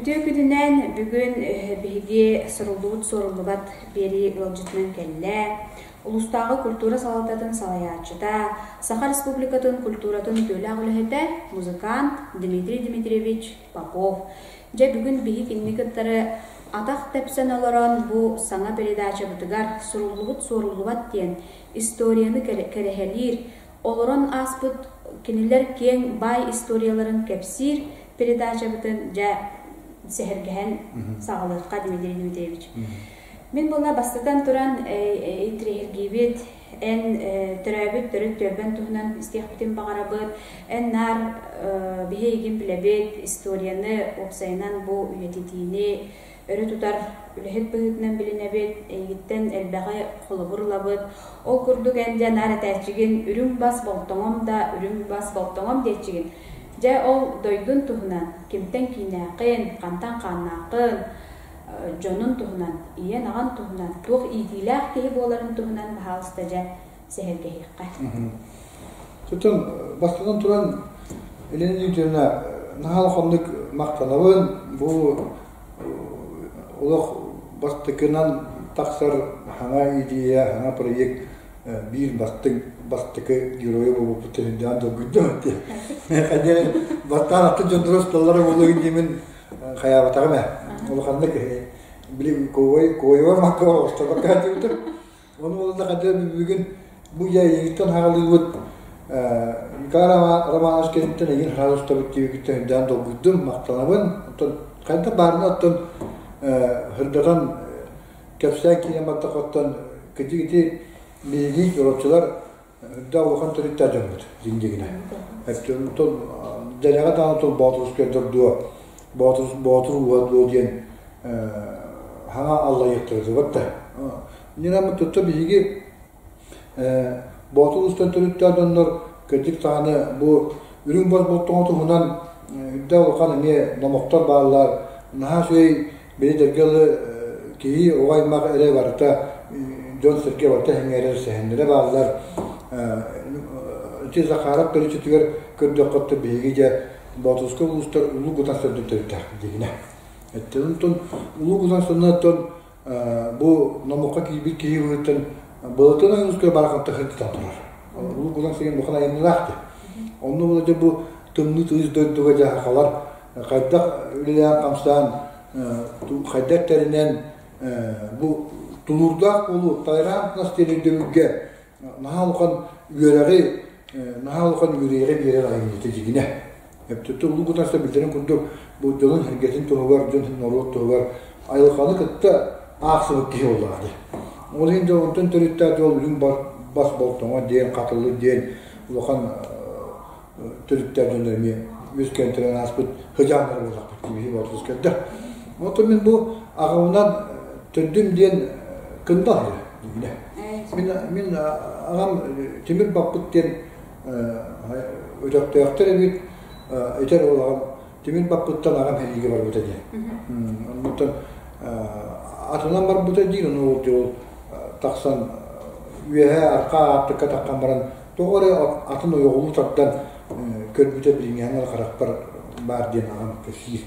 Үтүө күнүнэн бүгүн биһиги суруллубут суоруллубат биэрии ыалдьытынан кэллэ. Улуустааҕы культура салалтатын салайааччыта, Саха Республикатын культуратын үтүөлээх үлэһитэ, музыкант Дмитрий Дмитриевич Попов. Дьэ бүгүн биһи кинини кыттары атах тэпсэн олорон бу саҥа передачабытыгар суруллубут суоруллубат диэн историяны кэрэһэлиир, олорон ааспыт кинилэр киэҥ баай историяларын кэпсиир передачабытын дьэ сэһэргэһэн саҕалыахха Дмитрий Дмитриевич. Мин була бастатан туран интириэһиргиибит, эн төрөөбүт төрүт түөлбэн туһунан истиэхпитин баҕарабыт, эн наар биһи эйигин билэбит, историяны, уопсайынан бу үйэтитиини өрө тутар үлэһит быһыытынан билинэбит, эйигиттэн элбэҕи холобур ылабыт. Ол курдук эн дьэ наар этээччигин үрүҥ бас болтоҥом да, үрүҥ бас болтоҥом диэччигин. Дьэ ол дойдун туһунан кимтэн кииннээххин, хантан хааннааххын, дьонун туһунан, ийэн-аҕан туһунан, туох иитиилээх киһи буоларын туһунан баһаалыста дьэ сэһэргэһиэххэ. Тутун бастатан туран Елена Дмитриевна наһаа улаханнык махтанабын. Бу олох бастакынан тахсар саҥа идея, саҥа проект биир бастыҥ бастакы геройа буолбуппуттан үрдээн долгуйдум этэ. Хайдах бастаан атын дьонноро усталлара буолуо диэмин хайаабатаҕым ээ. Улаханнык били куойугар макка оҕустарбакка сылдьыбытым. Ону буолла хайдах бүгүн бу дьайыыттан хаалыыбыт Николай Романович кэнниттэн эйигин хаал устабыт диэбиккиттэн үрдээн долгуйдум, махтанабын. Оттон хайдах баарына оттон сырдатан кэпсээн киирэн бардаххыттан кырдьык ити биһиги дьоруоччулар үрдээх улахан төрүттээх дьоммут дьиҥдигинэ. Оттон дэлэҕэ даҕаны тыл Боотурускайдар дуо, Боотур Боотур ууһа дуо диэн хаҥа аллайыахтара да. Ньыраммыт тутта биһиги Боотур устан төрүттээх дьоннор кырдьык даҕаны бу үрүҥ бас болтоҥо туһунан үрдээх улахан эмиэ номохтор бааллар. Наһаа үчүгэй били дылы киһи оҕо аймах эрэ барыта дьон-сэргэ барыта сэҥээрэр сэһэннэрэ бааллар. Ити Захаров төрүччүтүгэр көрдөххө биһиги дьэ Боотурускай улуустар Улуу Кутан сырдык төрүттээх дигинэ. Онтон Улуу Кутан сырдык бу номоххо киирбит киһи быһыытынан Былатын Ойуунускай барахантан сырдытан турар. Улуу Кутан сирин бухан айымньылаах дии. Онно була дьэ бу тымныы тыйыс дойдуга дьаһахалар хайдах үлэлээн-хамсаан хайдах тэринэн бу тулуурдаах буолуу толерантность диэн өйдөбүлгэ наһаа улахан үөрэҕи наһаа улахан үөрүйэҕи биэрэр айымньыта дьигинэ. Өптөтө улуу кутарса билэрин курдук бу дьонун сэргэтин туһугар, дьон норуот туһугар айылҕаны кытта аахсыбыт киһи буоллаҕа дии. Ол иһин дьэ онтон төрүттээх дьол үрүҥ бас болтоҥо диэн, хатылы диэн улахан төрүттээх дьоннор эмиэ үөскээн төрөөн ааспыт хыдьааннар буоллахпыт киһи боотурус көрдө. Онтон мин бу аҕабынан төрдүм диэн кындал дигинэ. Мин мин аҕам тимир баппыт диэн өтөхтөөхтөр эбит этэр ол аҕам тимир баппыттан аҕам сэриигэ барбыта диэн. Оннуттан атынан барбыта диир ону ол ол тахсан үөһээ арҕаа аартыкка таххан баран тоҕо эрэ атын ойоҕолуу тардан көрбүтэ билиҥҥээҥҥэ харахпар баар диэн аҕам кэпсиир.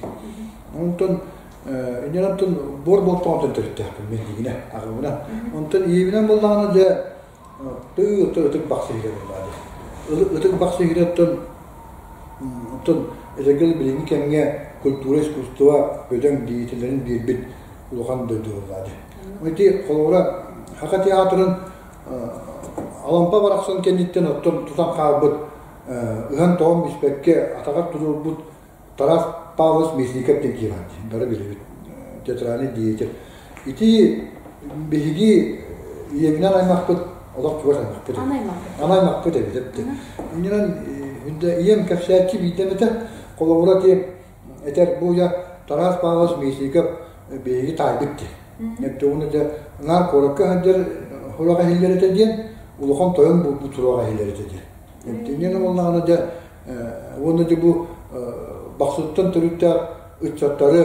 Онтон инньэ онтон буор болтоҕунтан төрүттээхпин мен дигинэ аҕабына. Онтон ийэбинэн буоллаҕына дьэ тыы ытык бахсы иһирэ буоллаа дии. Ытык бахсы иһирэ оттон оттон эдэргэ билиҥҥи кэмҥэ культура искусство бөдөҥ деятеллэрин биэрбит улахан дойду буоллаа дии. Ити холобура Саха театрын Алампа барахсан кэнниттэн оттон тутан хаалбыт ыһан-тоҕон биспэккэ атаҕар туруорбут Тарас Павлович Мясников диэн киһи баар дии, бары билэбит, театральный деятель. Ити биһиги ийэбинэн аймахпыт олох чугас аймахпыт. Ана аймахпыт эбит эбит. Иннинэн ийэм кэпсээччи биирдэ эмэтэ холобура ти этэр бу я Тарас Павлович Мясников биһиги таайбыт дии. Эптэ дьэ наар куоракка сылдьар хураҕа иһиллэр этэ диэн улахан тойон буолбут сураҕа иһиллэр этэ диэн. Иннинэ буоллаҕына дьэ уонна дьэ бу Бахсыттан төрүттээх ыччаттары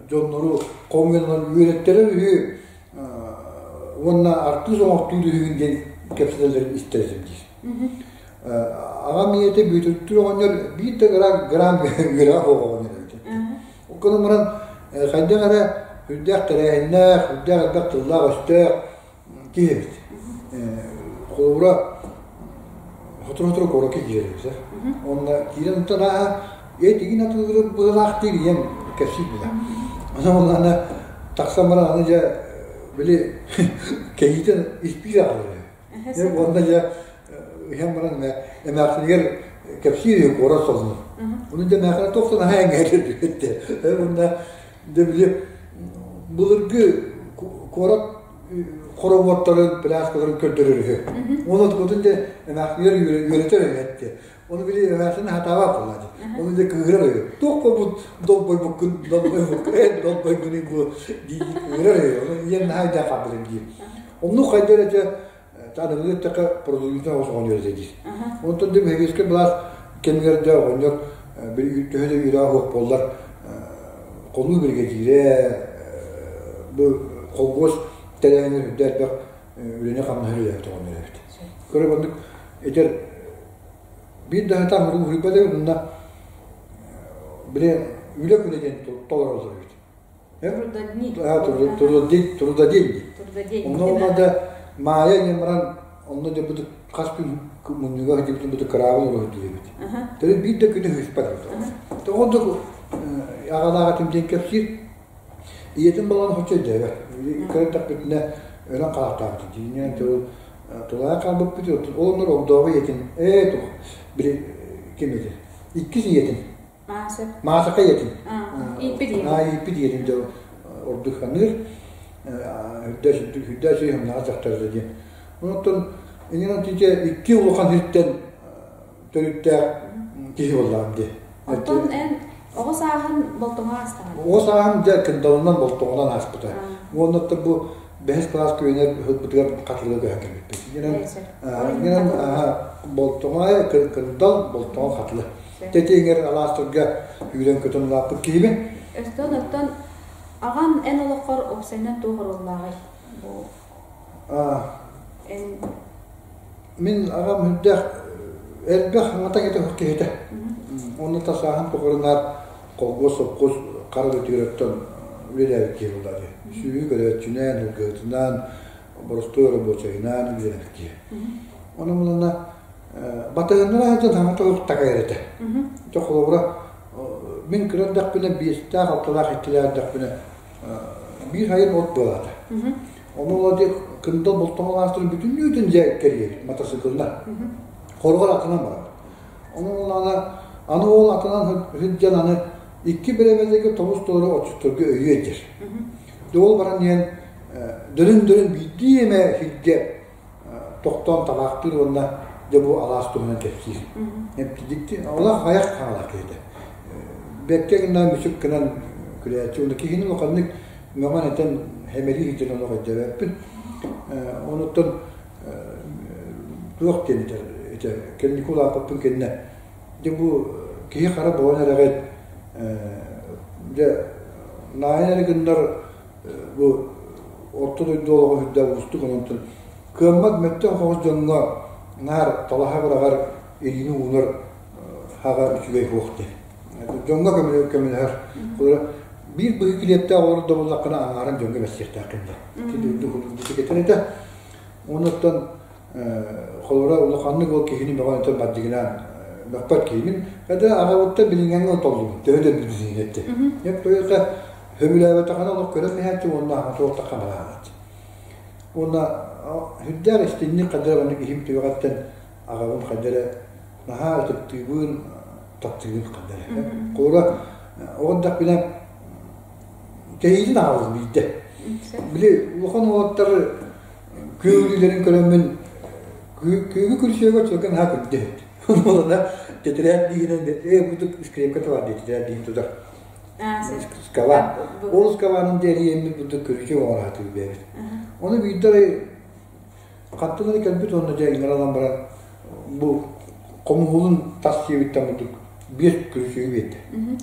дьоннору хомуйан үөрэттэрэр үһү уонна артыыс оҥортуур үһүгүн диэн кэпсэтэллэрин истэр этим диир. Аҕам ийэтэ Бүөтүртүүр оҕонньор биир да грамм үөрэҕэ суох оҕонньор эбит. Гынан баран хайдах эрэ үрдээх тэрээһиннээх, үрдээх элбэх тыллаах-өстөөх киһи эбит. Холобура, сотору-сотору куоракка киирэр эбит. Онно киирэн онтон ааһа этигин атыылыры быһылаах диир ийэм кэпсиир була. Онон онно тахсан баран аны дьэ били кэһиитин испиир аҕалар. Уонна дьэ иһэн баран эмээхсинигэр кэпсиир үһү куорат солунун. Ону дьэ эмээхсинэ туох да наһаа эҥээрдэр диэбиттэр. Уонна дьэ били былыргы куорат хороводтарын, пляскаларын көрдөрөр үһү. Уонна отун дьэ эмээхсинигэр үөрэтэр үһү эттэ. Ону били эмээхсин хатаабат буолла дии. Ону дьэ кыыһырар үһү. Туох буолбут долбойбуккун, долбойбуккун, эн долбойгунуй бу дии кыыһырар үһү. Ону ийэм наһаа өйдөөх хаалбытым диир. Оннук хайда эрэ дьэ аныгы эттэххэ продуктивно оҕонньор этэ диир. Онтон дьэ Сэбиэскэй былаас кэмигэр дьэ оҕонньор төһө да үөрэх суох буоллар хонуу биригэдьиирэ бу холкуос тэрээһинэ үрдэ элбэх үлэни-хамнаһы үлэлээбит оҕонньор эбит. Көрө маннык этэр биир да сатаан уруһуйбат эбит уонна били үлэ күнэ диэн толороллор эбит. Трудодни. Трудодень, трудодень. Трудодень. Онно уонна да Маайа диэн баран онно дьэ бу хас күн мунньуга сылдьыбытын бу кыраабыл уруһуйдуур эбит. Төрүт биир да күнү ыспат эбит. Тоҕо да аҕалаах этим диэн кэпсиир. Ийэтин балан хочо өйдөөбөт. Көрөн тэппитинэ өлөн хаалаахтаабыт. Дьиҥинэн тыл тулаайах хаалбыппыт. Ол оннор огдообо ийэтин ээ туох били ким этэ иккис ийэтин Маасака ийэтин. Ииппит ийэтин. Ииппит ийэтин дьэ ордук саныыр. Үрдэ үчүгэй хамнаҕа дьахтар диэн. Онтон иннинэн тиийэ икки улахан сиртэн төрүттээх киһи буоллаҕым дии. Оттон эн оҕо сааһын Болтоҥо аастаҕын? Оҕо сааһым дьэ Кындалынан Болтоҥонон ааспыта. Уонна бу бэһис кылаас күөнэр ыһылбытыгар Хатылыга көһөн кэлбиппит. Иннинэн Болтоҥо Кындал, Болтоҥо Хатылы. Тэтиҥэр алаастарга үүрэн-көтөн улааппыт киһибин. Өстөн оттон аҕам эн олоххор уопсайынан туох оруоллааҕый? Бу эн Мин аҕам үрдээх элбэх хаҥата кэтэх киһитэ. Онно тасааһын тухарынаар колхоз, совхоз хара бөтүөрөттөн үлэлээбит киһи буолла дии. Сүүһү көрөөччүнэн, ыргыһытынан, боростуой рабочайынан үлэлээбит киһи. Онон булана Батыһыннара сылдьан саҥа тоҕус такайар этэ. Дьэ холобура, мин кыра эрдэхпинэ биэстээх, алталаах, иккилээх эрдэхпинэ биир сайын от буолаата. Ону ол диэки Кындал Болтоҥо алаастарын бүтүннүүтүн дьэ кэрийэбит матасыыкылынан. Хоругар атынан барабыт. Ону ыллаҕына аны ол атынан сылдьан аны икки бэрэбэлэргэ тобус толору отчуттарга өйүө дьэр. Дьэ ол баран иһэн дөрүн-дөрүн биирдии эмэ сиргэ тохтоон табаахтыыр уонна дьэ бу алаас туһунан кэпсиир. Дьикти олох айах хаалар киһитэ. Бэккэ гына мүчүк гынан күлээччи уонна киһини улаханнык мөҕөн этэн хэмэлии сылдьан олох өйдөөбөппүн. Онуттан туох диэн этэр этэ кэнники улааппыппын кэннэ дьэ бу киһи хара буолан эрэҕит дьэ наайан эрэ гыннар бу орто дойду олоҕо үрдээх уустук онон кыаммат мөттөх соҕус дьоҥҥо наар талаһа быраҕар илиини уунар хаҕа үчүгэй суох диэн. Дьоҥҥо көмөлөһөр. Биир быһыы килиэптээх олорор да буоллаххына аҥаарын дьоҥҥо бэссиэхтээххин диэн. Ити дойду курдук этэ. Онуттан холобура улаханнык ол киһини мөҕөн этэн бардьыгынаан мөхпөт киһибин. Хата аҕабыттан билиҥҥэҥҥэ толлубун. Төһө да билбитин этти. Эп Сөбүлээбэтэҕинэ олох көрөн иһээччи уонна аһа суох таххамалаабат. Уонна сүрдээх истиҥник хайдах эрэ оннук иһим түгэҕиттэн аҕабын хайда эрэ наһаа ытыктыыбын, таптыыбын хайда эрэ. Холобура, оҕо эрдэхпинэ кэһиитин аҕаллым биирдэ. Били улахан уолаттар күөгүлүүлэрин көрөммүн күөгү күлсүөгэр чөлгө наһаа күлдэ эбит. Уонна тэтэрээт диигинэн ээ бу скрепката бар дии тэтэрээт диигин тутар. Скала. Ол скаланын диэриэммит бурдук көрүчү оҥораатыы бэйэбит. Ону биирдэ арай хаттан эрэ кэлбит уонна дьэ ыҥыралан баран бу хомуһулун тас сиэбиттэн бурдук биэс күрүчүгү биэрдэ.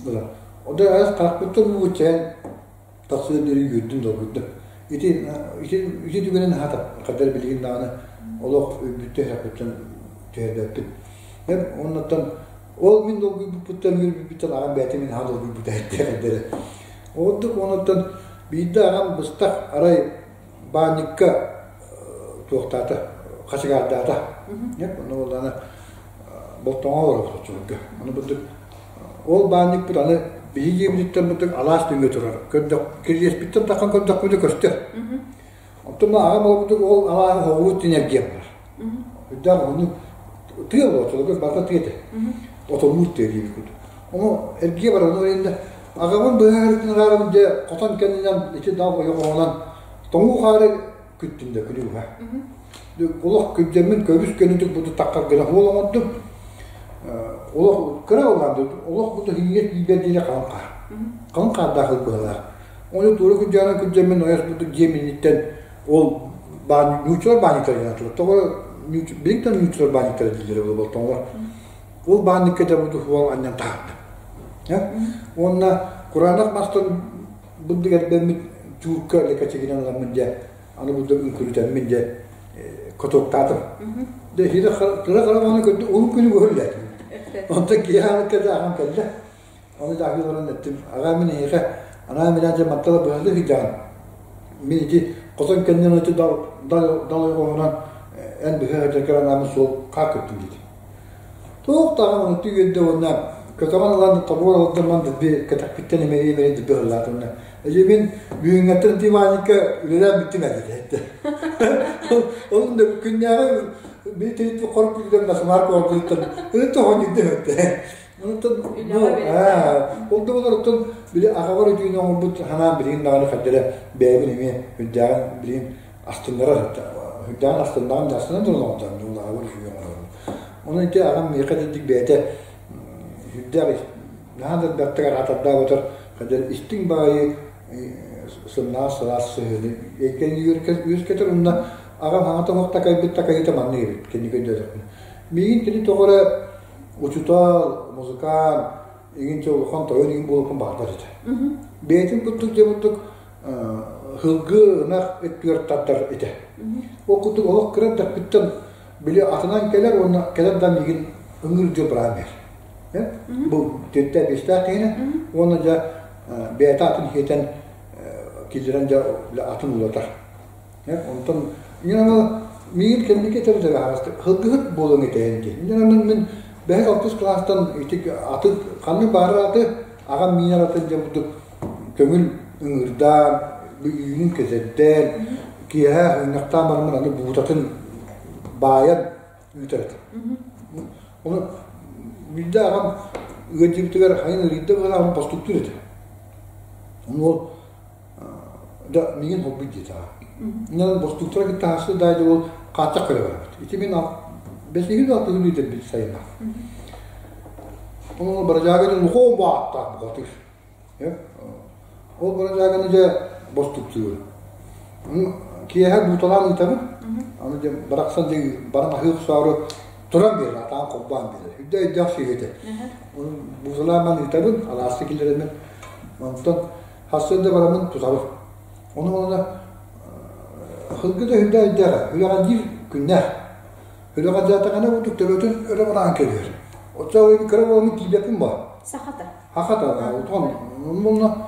Ыла. Ода ас харахпыттан уу чээн тахсыар диэри үөрдүм долгуйдум. Ити ити ити түгэнин хата хаддар билигин даҕаны олох өйбүттэн харахпыттан түһэрбэппин. Эп оннуттан. Ол мин долгуйбуппуттан үөрбүппүттэн аҕам бэйэтэ мин аһа долгуйбута эттээх Ордук онуттан биирдэ аҕам быстах арай баанньыкка туохтаата, хачыгаардаата. Ону буоллаҕына болтоҥо олоробут оччолорго. Ону бурдук ол баанньыкпыт аны биһиги дьиэбититтэн бурдук алаас түҥҥэ турар. Көрдөх, кириэспиттэн таххан көрдөхпүтүнэ көстөр. Оттон аҕам олорбутук ол алааһы хоҕуут тинэргиэн бар. Үрдээх ону тыа буолар, оччолорго барыта тыа этэ. Отоннуур тыа диэбит курдук. Ону эргийэ баран ол аҕабын быһа араарабын дьэ хотон кэннинэн ити дал ойоҕоһунан тоҥуу хаары күттүм да күнү быһа. Олох күрдьэммин көбүс көнүтүк буту таххар гына уол оҥордум. Олох кыра улаанды олох буту хиҥҥэ тиийбэр диэри халыҥ хаар. Халыҥ хаардаах ылбыһалаах. Ону туора күрдьэҕинэн күрдьэммин ойос буту дьиэм инниттэн ол нууччалар баанньыктара диэн ааттыыллар. Тоҕо билиҥтэн нууччалар баанньыктара дииллэрэ буолуо тоҥолор. Ол баанньыкка да буту уол анньан таһаардым. Уонна кураанах мастан бурдук эрбэммит чуурка лекачигинэн ыламмын дьэ аны бурдук үҥкүрүтэммин дьэ котуоктаатым. Дьэ кыра кыра ону көрдү уһун күнү быһырлаатым. Онтон киһи ааныкка да аҕам кэллэ. Ону да аһыы олорон эттим, аҕаа мин эһиэхэ анаан минээн дьэ мантала быһалыы сылдьаҕын. Мин ити хотон кэннинэн ити дал дал дал ойоҕоһунан эн быһа сылдьаргар анааммын суол хаар көттүм диэтим. Туох даҕаны онту үөрдэ уонна көтөҕөн ылан тобугар олордон дэлби кэтэхпиттэн имэрий-имэрий дэлби ыһыллаатым уонна эдьиий мин бүгүҥҥэттэн ити Ванька үлэлээн бүттүм ээ диэтэ. Ол да күннээҕи били тирийтэн хорук күлгэн басымаар куордуттан ырыт тоҕон өттө. Онтон ол да буолар оттон били аҕабар үтүүнү оҥорбут санаам билигин даҕаны хайдара бэйэбин эмиэ үрдээҕин билигин астыннарар үрдээҕин астыннаҕым да астынан туран оҥордоҕум дьон аҕабар үчүгэй оҥоробун. Онон ити аҕам миэхэ итинник бэйэтэ сүрдээх наһаа да элбэхтик араатардаабатар хайдах истиҥ баҕайы сымнаҕас сылаас сыһыаны үөскэтэр уонна аҕам хаҥата оһох такайбыт такайыыта маннык эбит кэнники өйдөөтөхпүнэ. Миигин кини тоҕо эрэ учутаал, музыкант, игин чэ улахан тойон игин буолуохпун баҕарбат этэ. Бэйэтин курдук дьэ курдук һылгы ынах өттүгэр тардар этэ. Ол курдук олох кыра эрдэхпиттэн били атынан кэлэр уонна кэлэр да миигин ыҥыр дьыл бараан биэр. Бу түөртээх биэстээх киһини уонна дьэ бэйэтэ атын хиэтэн киллэрэн дьэ атын улатар. Онтон миигин кэнники этэр аһаҕастык һылгыһыт буолуоҥ этэйэн диэн. Мин мин бэһис алтыс кылаастан ити аты ханнык баҕарар аты аҕам миинэр атын дьэ бурдук көҥүл ыҥырдаан, үүнүн кэтэрдээн, киэһэ ынньахтаан бараммын аны буутатын баайан ыытар этим. Ону биирдэ аҕам ыалдьыбытыгар хайын ыарыйда быһыылаах бостуктуур этэ. Ону ол да миигин холбуй диэтэ аҕам. Инньэ бостууктара кытта хаста да ол хааччах көрө барбыт. Ити мин бэсиһин алтыһын ыытарбыт сайына. Ону баражааганы лухоон бааттаах бухатыр. Ол баражааганы дьэ бостуктуур. Киэһэ бууталаан ыытабын. Аны дьэ барахсан дьэ баран аһыы охсоору туран биэрэр, атаан холбоон биэрэр. Үрдэ өйдөөх сүөһүтэ. Оны бууталаан ман ыытабын, алааска киллэрэммин. Онтон Сарсыарда бараммын тутабын. Ону уонна сылгы да үрдэ өйдөөх, үлэҕэлдьиир күннээх. Үлэҕэлдьээтэҕинэ курдук төбөтүн өрө бараан кэбиһэр. Оччо кыра буоламмын тиийбэппин баа. Сахата. Хахата, отон онно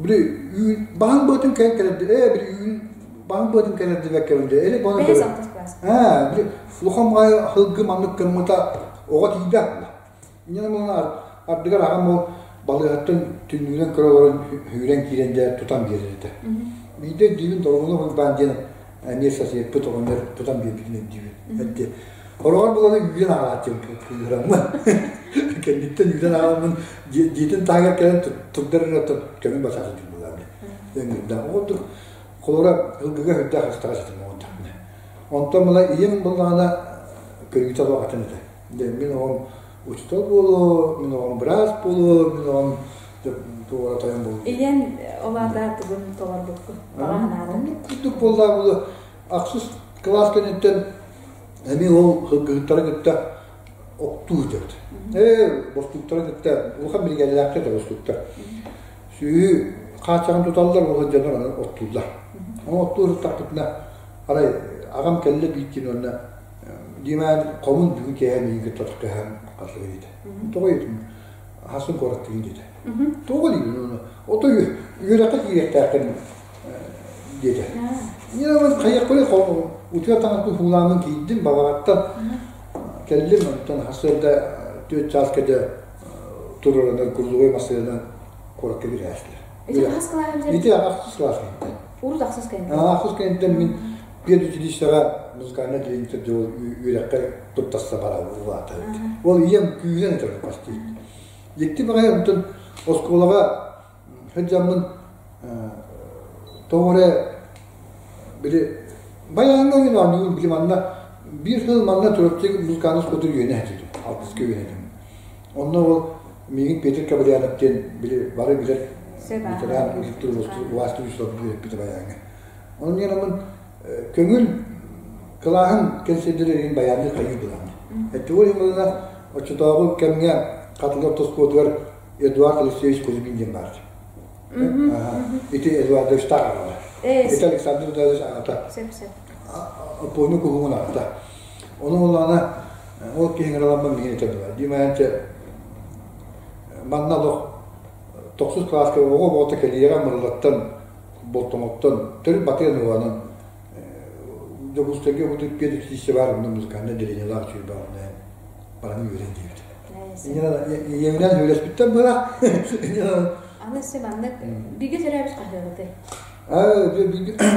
били үүн баһын быатын кэлэн кэлэрди ээ били үүн баһын быатын кэлэрдибэккэ эли баны Бэһис алтыс класс. Аа били улахан баҕайы сылгы маннык гыммыта оҕо тиийбэт Инньэ гынан ардыгар аҕам ол балыыһаттан түннүгүнэн көрө олорон сүүрэн киирэн дьэ тутан биэрэр этэ. Биирдэ өйдүүбүн Доруобуна Уйбаан диэн эмиэ сосиэппит оҕонньор тутан биэрбитин өйдүүбүн. Эттэ хороҕор буланы үүрэн аҕалааччым кыыһыраммын. Кэнниттэн үүрэн аҕаламмын дьиэтин таһыгар кэлэн турдар эрэ көмүн басаатын булаабын. Ыҥырда. Ол курдук холобура ылгыга сүрдээх астаҕас этим оҕонньорбун. Онтон мала ийэм буллаҕына көрүүтэ олох атын этэ. Дьэ, мин оҕом учуутал буолуо, мин оҕом быраас буолуо, мин оҕом туора тойон буолуо. Ийэн ол аата тугун толорбуккун? Баҕа санаатын. Курдук буоллаа буолуо. Ахсыс кылаас кэнниттэн эмиэ ол кыргыттары кытта оттуу сылдьабыт. Ээ, бостууктары кытта улахан биригээдэлээхтэр да бостууктар. Сүүһү хааччаҕын туталлар, ол сылдьаннар аны оттууллар. Ону оттуу сыттахпытына, арай аҕам кэллэ биир күн уонна. Димэн хомун бүгүн киэһэ миигин кытта таххыһан хатылыга диэтэ. Тоҕо диэтим? Хасын куораттыгын диэтэ. Тоҕо диибин ону? Ото үөрэххэ киириэхтээххин диэтэ. Мен хайыахпыный утуйар таҥаспын суулааммын киирдим балаҕаттан кэллим онтон сарсыарда 4 чааска дьэ туруоранар курдугай массыынанан куоракка киирээстилэр. Ити ахсыс кылааһым Ити ахсыс кылаас кэнниттэн. Урут ахсыс кэнниттэн. Ахсыс кэнниттэн мин педучилищеҕа музыкальнай отделениетыгар дьол үөрэххэ туттарса бара улаата. Ол ийэм күүһүнэн этэр почти. Дьикти баҕайы онтон оскуолаҕа сылдьаммын тоҕо эрэ били байааҥҥа мин оонньуубун били манна биир сыл манна Чурапчы музыкальнай оскуолатыгар үөрэнэ сылдьыбытым алтыска үөрэнэтим. Онно ол миигин Петр Кабырянов диэн били бары билэр ветеран убаастыыр учууталбыт үөрэппитэ байааҥҥа. Онон диэн көҥүл кылааһын кэнсиэрдэрин байаанныыр хайыы былаана. Эттигэ ылына оччотооҕу кэмҥэ Хатылы ортоскуотугар Эдуард Алексеевич Кузьмин диэн баар. Ити Эдуардовичтаах аҕалар. Ити Александр Эдуардович аҕата. Оппуонньу куһуҥун аҕата. Ону улаана ол киһи ыҥыраламмын миигин этэ буолар. Димаянча манна олох тохсус кылааска оҕо оҕото кэлиэҕэ Мырылаттан Болтоҥоттон төрүт батыан уһанан Дьокуускайга бу педучилище баар онно музыкальнай отделениелаах үчүгэй баар онно баран үөрэн диэбит. Ийэбинэн үөрөспүттэр быһа. Аны өссө маннык бигэ төрөөбүт хаһыаҕытай?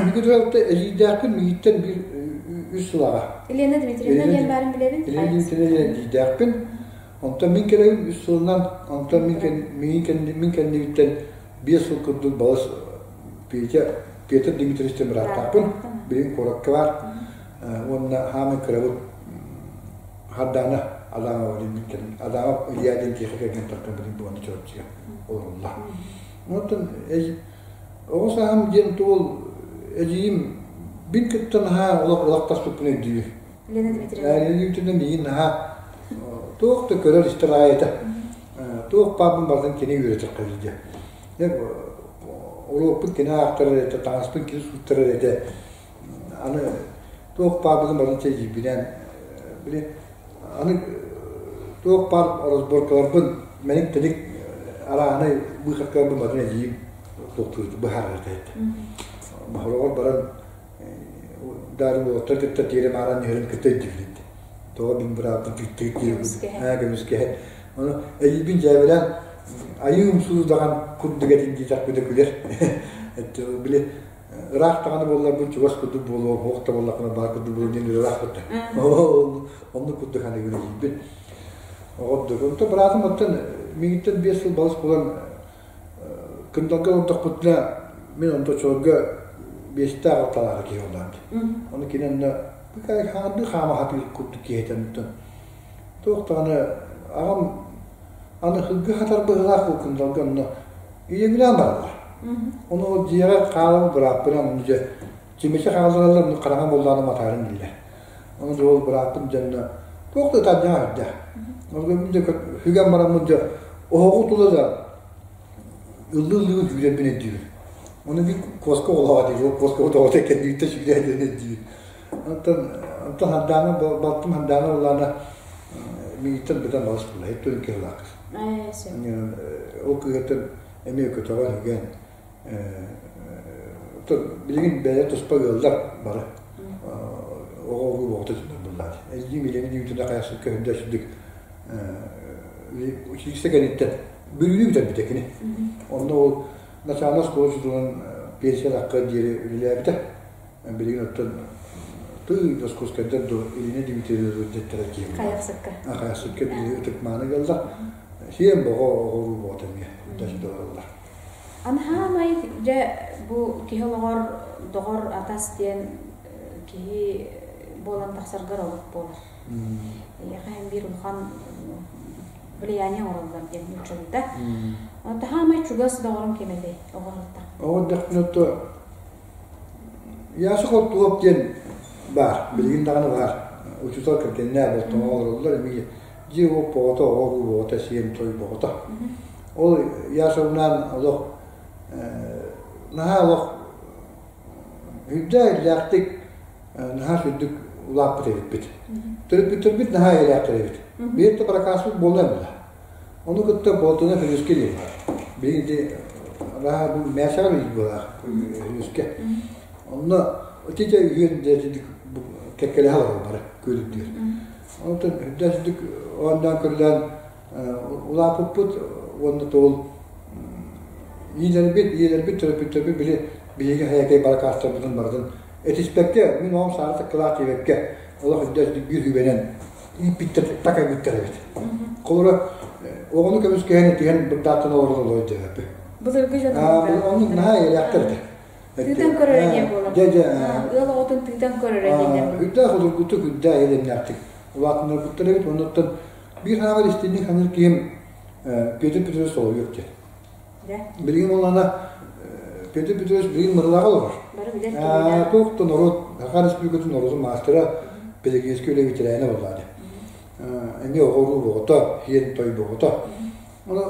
Бигэ төрөөбүттэ эдьиийдээхпин миигиттэн биир үс сыл аҕа. Елена Дмитриевна диэн баарын билэбин. Елена Дмитриевна диэн эдьиийдээхпин. Онтон мин кэлэбин үс сылынан, онтон мин кэннибиттэн 5 сыл курдук балыс Петя, Петр Дмитриевичтэн бырааттаахпын. Билигин куоракка баар. Уонна хаамай кырабыт Хардаана Адамова диэн Адамов Илья диэн киэхэ кэргэн таххан билигин буолан Чурапчыга олорулла. Онтон оҕо сааһым диэн туол эдьиийим бин кытта наһаа олох олохтоспуппун өйдүүр. Лена Дмитриевна. Лена Дмитриевна миигин наһаа туох да көрөр-истэр аайыта туох баарбын барытын кини үөрэтэр кэлдьэ. Уруокпун кини аахтарар этэ, таҥаспын кини сууттарар этэ. Аны туох баарбытын барытын чэйдиирбинэн били аны туох баар разборкаларбын мэник-тэник арааһынай быыһаккаларбын барытын эдьиийим туохтуур быһаарар этэ. Хороҕор баран Дары уолаттар кытта тиэрэ мааран иһэрин кытта өйдүүбүт. Тоҕо мин бырааппын тыыттыгыт диир көмүскэһэн. Ону эйиибин дьээбэлээн айыы умсуу даҕан курдук этин диэтэхпитэ күлэр. Били ыраах даҕаны буолларбын чугас курдук буолуо, суох да буоллахпына баар курдук буолуо диэн ыраах курдук. Оннук курдук аныгын эйиибин. Оҕордук. Онтон быраатым оттон миигиттэн 5 сыл балыс буолан Кындалга олордохпутуна мин онто оччолорго биэстээх алталаах киһи буоллаҕым дии. Ону кини онно хаҥардыы хаама сатыыр курдук киһи этэ туох даҕаны аҕам аны сылгы хатар быһыылаах ол Кындалга онно ийэбинээн бараллар. Ону ол дьиэҕэ хаалан бырааппынан ону дьэ чимэчи хааллараллар ону хараҥа буоллаҕына матаарын биллэр. Ону дьэ ол бырааппын дьонно туох да ытардаах эрдэ. Ол дьэ сүгэн бараммын дьэ оһоҕу тула да ыллыы-ыллыы сүүрэрбин өйдүүбүн. Ону биир куоска оҕолоох диир, ол куоска оҕото кэнниттэн сүүрээдиэн өйдүүбүн. Онтон онтон Хардаана балтым Хардаана буоллаҕына миигиттэн быдан балыс буолла, һэттэн кыһылаах кыыс. Ол кыыһыттан эмиэ көтөҕөн үгэн билигин бэйэ туспа ыаллар бары оҕо уруу оҕото дьоннор буоллаат. Эдьиийим Елена Дмитриевна хайахсыт көһүндэ сүрдүк училище кэнниттэн Бүлүүнү бүтэрбитэ кини. Онно ол национальнай оскуола учууталынан пенсиялаахха диэри үлэлээбитэ. Билигин оттон тыы Дьоскуоскайдар дуо Ирина Дмитриевна дьэттэрэ киһи. Хайахсыкка. Хайахсыкка биһиги ытыкмааны галла. Сиэн боҕо оҕоруу боҕото эмиэ даже доҕороллор. Анһаамай дьэ бу киһи олоҕор доҕор атас диэн киһи буолан тахсаргар олох буолар. Эйиэхэ һэн биир улахан влияние оҥороллор диэн нууччалыыта. Таһаамай чугас доҕорум ким этэй оҕо Оҕо эрдэхпинэ то Ясых Оттуоп диэн баар, билигин даҕаны баар. Учуутал кэргэннээх болтоҥо олороллор эмиэ дьиэ уоп оҕото, оҕо уруу оҕото, сиэн той оҕото. Ол Яшовнаан олох наһаа олох үрдэ иллээхтик наһаа сүрдүк улааппыт эбиппит. Төрөппүттэрбит наһаа эйэлээхтэр эбит. Биир да баракааспыт буолла эбит. Ону кытта Болтуна Филүскэ диэн баар. Билигин ити наһаа бу мээсэҕэ билигин буолаах Филүскэ. Онно ити дьэ үһүөн дьэ кэккэлэһэ олорон бары күөлүрдүөр. Онтон үрдээсидик оонньоон көрүлээн улааппыппыт уонна туол ийэлэрбит, ийэлэрбит, төрөппүттэрбит били биһиги хайакай баракаастарбытын барытын этиспэккэ, мин оҕом саара таккалаах диэбэккэ, олох үрдээсидик биир хүбэнэн ииппиттэр, такайбыттар эбит. Холобура, оҕону көмүскэһэн этиһэн бырдааттан олорон олорор диэбэппин. Былыргы дьон Оннук наһаа эйэлээхтэр этэ. Тыытан көрөрө диэн буолар. Дьэ, дьэ. Ыал оҕотун тыытан көрөрө диэннэр. Үрдээх удургутук, үрдээх эйэлэмнээхтик улаатыннарбыттар эбит. Оннуттан биир хаамар истинник саныыр киһим Петр Петрович Соловьев диэн. Билигин олана Петр Петрович билигин Мырылаҕа олорор. Туох да норуот, Саха Республикатын норуотун маастара, педагогическай үлэ ветерана буолла дии. Эмиэ оҕо-уруу боҕото, сиэн той боҕото. Ону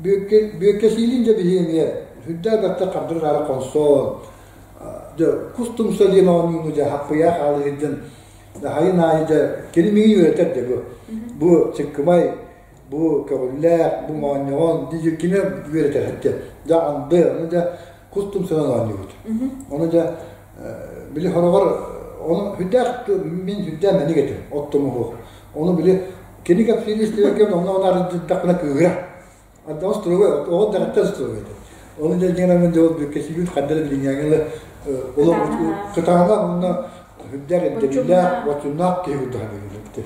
Бүөккэсиилин дьэ биһиги эмиэ сүрдээх бэртэ хардыр-хаары хонсон, дьэ кус тумса диэн оонньууну дьэ хаппыйаах аалыһырдын хайын аайы дьэ кини миигин үөрэтэр дьэ бу. Бу чыккымай, бу көҕүллээх, бу моонньоҕон дии кини үөрэтэр этэ. Дьэ анды, ону дьэ кус тумсанан оонньуубут. Ону дьэ били хороҕор ону сүрдээх мин сүрдээх мэник этим оттомуһу. Ону били кини кэпсиирин истибэккэ онно ону арыйдахпына кыыһыра. Ардамас туруга оҕо дэҕэттэн туруга этэ. Ону дьэ дьиҥэр дьэ ол бүккэсийбит ханна да билиҥҥээҥи олох кытаанах уонна сүрдээх ирдэбиллээх, боччумнаах киһи курдук саныыбын.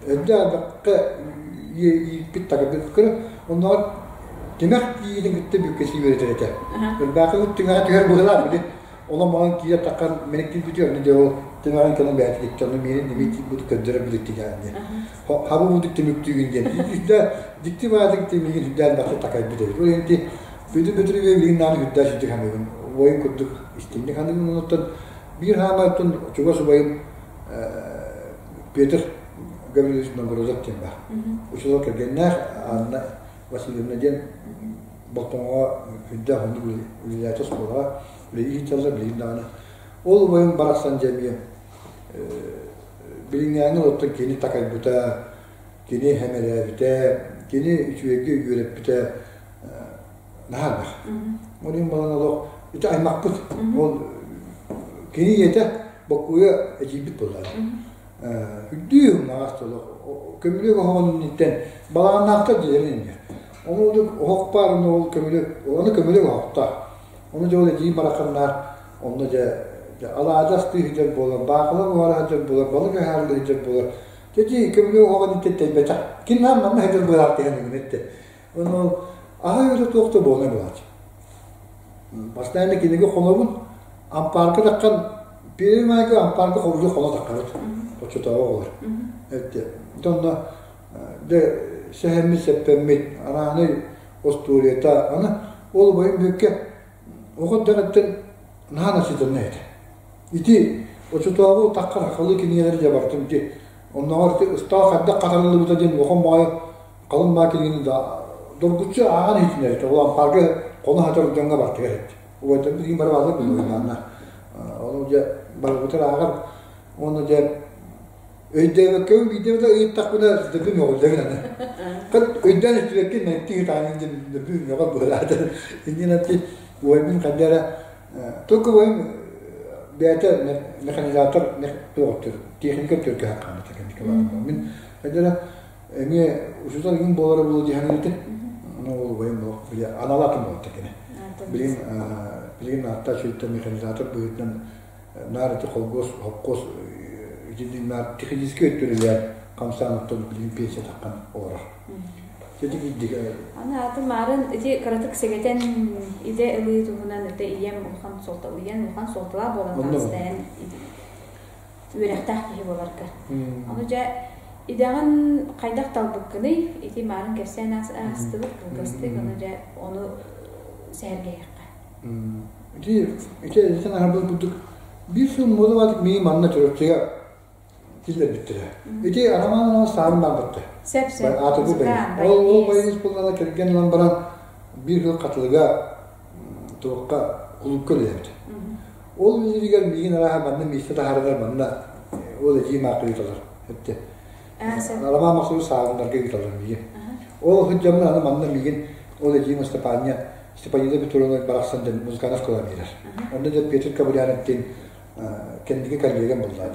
Эрдэ элбэххэ ииппит такырбыт көрө оннооҕор тимэх киирин кытта бүккэсии үөрэтэр этэ. Ырбаахы тимэҕэ түһэр быһыылаах били онон маҥан киирэ таххан мэник киирбитигэр онно дьэ ол тимэҕин кэлэн бэйэтэ киттэ онно миэнин эмиэ бу көрдөрөр билиттигээн диэн хабы будук түмүктүүгүн диэн үрдэ дьикти баатык тимигин үрдээн бахсы такайбыт эбит. Ол иһин бүтүн бүтүрүгэ билигин нааны үрдээ сүрдүк ханыгын уойун курдук истинник ханыгын онуттан биир хаамайтын чугас убайым Петр Гаврильевич Новгородов диэн баар. Учуутал кэргэннээх Анна Васильевна диэн Болтоҥоҕо үрдээх оннук үлэлээтэ оскуолаҕа үлэлии сылдьаллар билигин даҕаны. Ол убайым барахсан дьэ эмиэ билиҥҥээҥи олортон кини такайбыта, кини хэмэлээбитэ, кини үчүгэйгэ үөрэппитэ наһаа элбэх. Ол иһин балан олох ити аймахпыт. Ол кини ийэтэ Боккуйа эдьиийбит буоллаҕа. Үрдүү умнаҕас олох көмүлүөк оһоҕун инниттэн балаҕаннаахтар дьиэлэрин иннигэр. Ону оһох баар онно ол көмүлүөк ону көмүлүөк оһохтоох. Ону дьэ ол эдьиийим барахханнаах онно дьэ алаадьы астыы сылдьар буолар, баахыла буһара сылдьар буолар, балык аһаары сылдьар буолар. Дьэ дьии көмүлүөк оһоҕун инниттэн тэйбэтэх. Ким наам манна сылдьар буолаах диэн ыҥын эттэ. Ону ол аһа үөрэ туох да буолан буолааччы. Постоянно кинигэ хонобун, ампаарга таххан, первый майга ампаарга хобуйу хоно таххабыт. Оччотооҕу оҕолор. Этте. Онно дьэ сэһэммит, сэппэммит, арааны остуоруйата, аны ол убайым бүккэ оҕо дэҕиттэн наһаа насыытанна этэ. Ити оччотооҕу таххар хахалы кинигэлэри дьэ бартым ити оннооҕор ити ыстаал хайдах хатарыллыбыта диэн улахан баҕайы халыҥ баа кинигэни да доргуччу ааҕан иһитиннэрбит. Ол ампаарга хоно сытар дьоҥҥо бартыгар эт. Убайдарбыт иһин бары бааллар билбэт Ону дьэ барыбытыр ааҕар. Уонна дьэ өйдөөбөккөбүн биирдэ да ыйыттахпына дөбү мөҕүллэбин аны. Хат өйдөөн истибэккин мэҥти ыытаанын диэн дөбү мөҕөр быһылаата. Иннин ати убайбын ханна эрэ только убайым бэйэтэ механизатор туох техника түркэ хааммыта кэнники Мин ханна эрэ Эмиэ учуутал игин буолара буолуо дии саныыр Ну ол убайым олох били анал атын буолта кини. Билигин билигин аатта сүттэ механизатор быһыытынан наар ити холкуос холкуос итинник наар техническэй өттүрүлэр хамсаан оттон билигин пенсия таххан олорор. Ити кирдик. Аны аты маарын ити кыратык сэгэтэн идэ ылыы туһунан это ийэм улахан суолта ийэм улахан суолталаах буолан таҕыста эн үөрэхтээх киһи буоларга. Ону дьэ идэҕин хайдах талбыккыный? Ити маарын кэпсээн аастыбыт кылгастык, ону дьэ ону сэһэргэһиэххэ. Ити ити этэн аһарбыт курдук биир сыл муодалаатык миигин манна Чурапчыга киллэрбиттэрэ. Ити Арамаан саарын барбытта. Сөп сөп. Аатырбы бэйин. Ол ол байыс буллана кэргэн ылан баран биир сыл хатылыга туохха кулуупка үлэлээбит. Ол үлэлииригэр миигин арааһа манна миэстэ таһаарарар манна Ол эдьиийим аахха ыыталлар. Эттэ. Роман Максимович саалыннарга ыыталлар миигин. Ол сылдьаммын аны манна миигин ол эдьиийим Степания Степанида Петровна барахсан диэн музыкальнай школа биэрэр. Онно дьэ Петр Кобылянов диэн кэнники коллегам буолла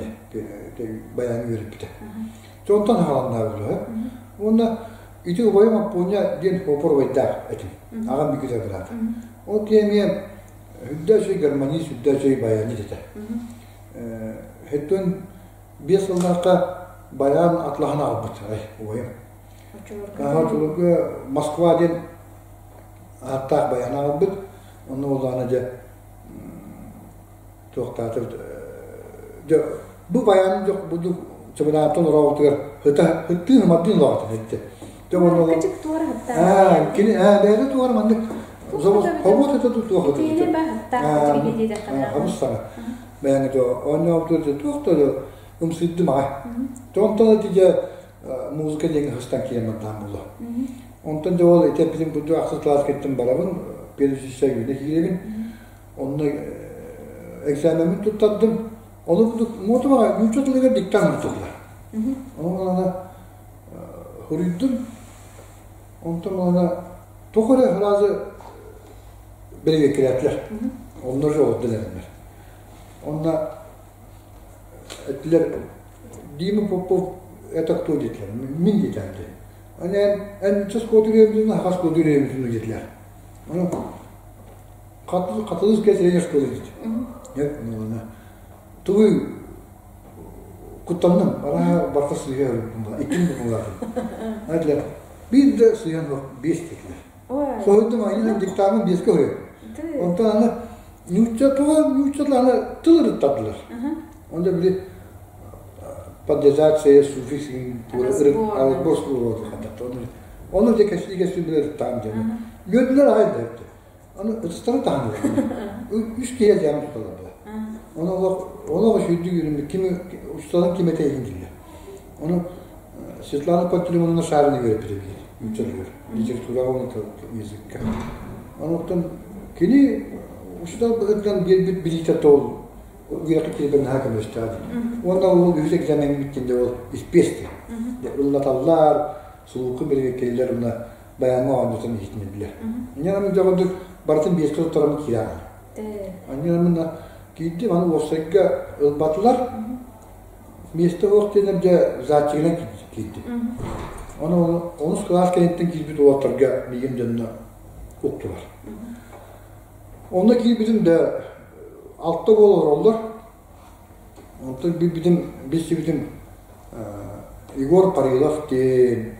дии баяны үөрэппитэ. Дьэ онтон хааланнаабыт Уонна ити убайым Аппоня диэн опор убайдаах этим. Аҕам Никита быраата. Ол киһи эмиэ үрдэ үчүгэй гармонист, үрдэ үчүгэй баянист этэ. Хэттэн 5 сыллаахха баян атлаһан аҕалбыт ай убайым. Оччолорго Москва диэн ааттаах баян аҕалбыт. Онно буоллаҕына дьэ туохтаатыр дьэ бу баян дьох бу чымынааттан орообутугар хыта хыттыын ымардыын лоҕатын этте. Дьэ онно Кычык туора хыттаах. Кини бэйэтэ туора маннык хобуот это туох Итиини ба хыттаах диэтэххинэ. Хабыс саҥа. Бэйэҥэ дьо оонньообутугар туох да ымсыйдым аҕай. Онтон ити дьэ музыка диэҥҥэ хыстан киирэн бардаан буолуо. Онтон дьэ ол ити эппитим курдук ахсыс кылааска киттим барабын, педучилище үүнэ киирэбин. Онно экзамеммин туттардым. Ону курдук муотумаҕа нуучча тылыгар диктант оҥордулар. Ону ылана хоруйдум. Онтон ылана туох эрэ фразы бэрэбиэркэлээтилэр. Онно же олордон эрэннэр. Онно этилэр Дима Попов это кто диэтилэр? Мин диэтим дии. Эн эн школа хас школа диэтилэр. Ону Хатылыс средняя школа диит. Нет, тугуй куттанным, ара барта сыыһа иккин букулаатым. Этилэр, биир да сыыһан биэс диэтилэр. Соһуйдум, айынан диктамын биэскэ хоруйдум. Онтон аны нуучча туга нуучча аны тыл ырыттардылар. Онда били подлежащее суффикс разбор слова Оны де кэсти кэсти билер ырыттаам диэн. Үөрдүлэр аҕай да Аны ытыстарын таһан Үс киһи дьаам туталлар. Оны олох олох үчүгүйдүк үүрүммүт ким усталан ким этэ дииллэр. Ону Светлана Пантелеймоновна Шарина үөрэппитэ биир нууччалыгар литератураҕа уонна языкка. Онуттан кини учуутал быһыытынан биэрбит билиитэ тоол үөрэххэ киирбэр наһаа көмөлөстөөх. Уонна ол үһүс экзамеҥҥа бүттүн ол испиэс диэн. Ыллаталлар, сулууку бэрэбиэркэлииллэр уонна баяҥҥа оонньотон иһитиннэрдилэр. Инньэ дьоҕурдук барытын биэскэ туттаран киирэн. Анньа киирдим, аны уопсайга ылбатылар. Миэстэ суох диэннэр дьэ зачигынан киирдим. Ону онус кылаас кэнниттэн киирбит уолаттарга миигин дьонно уктулар. Онно киирбитим да алта уол олороллор. Онтон билбитим, билсибитим Егор Парилов диэн,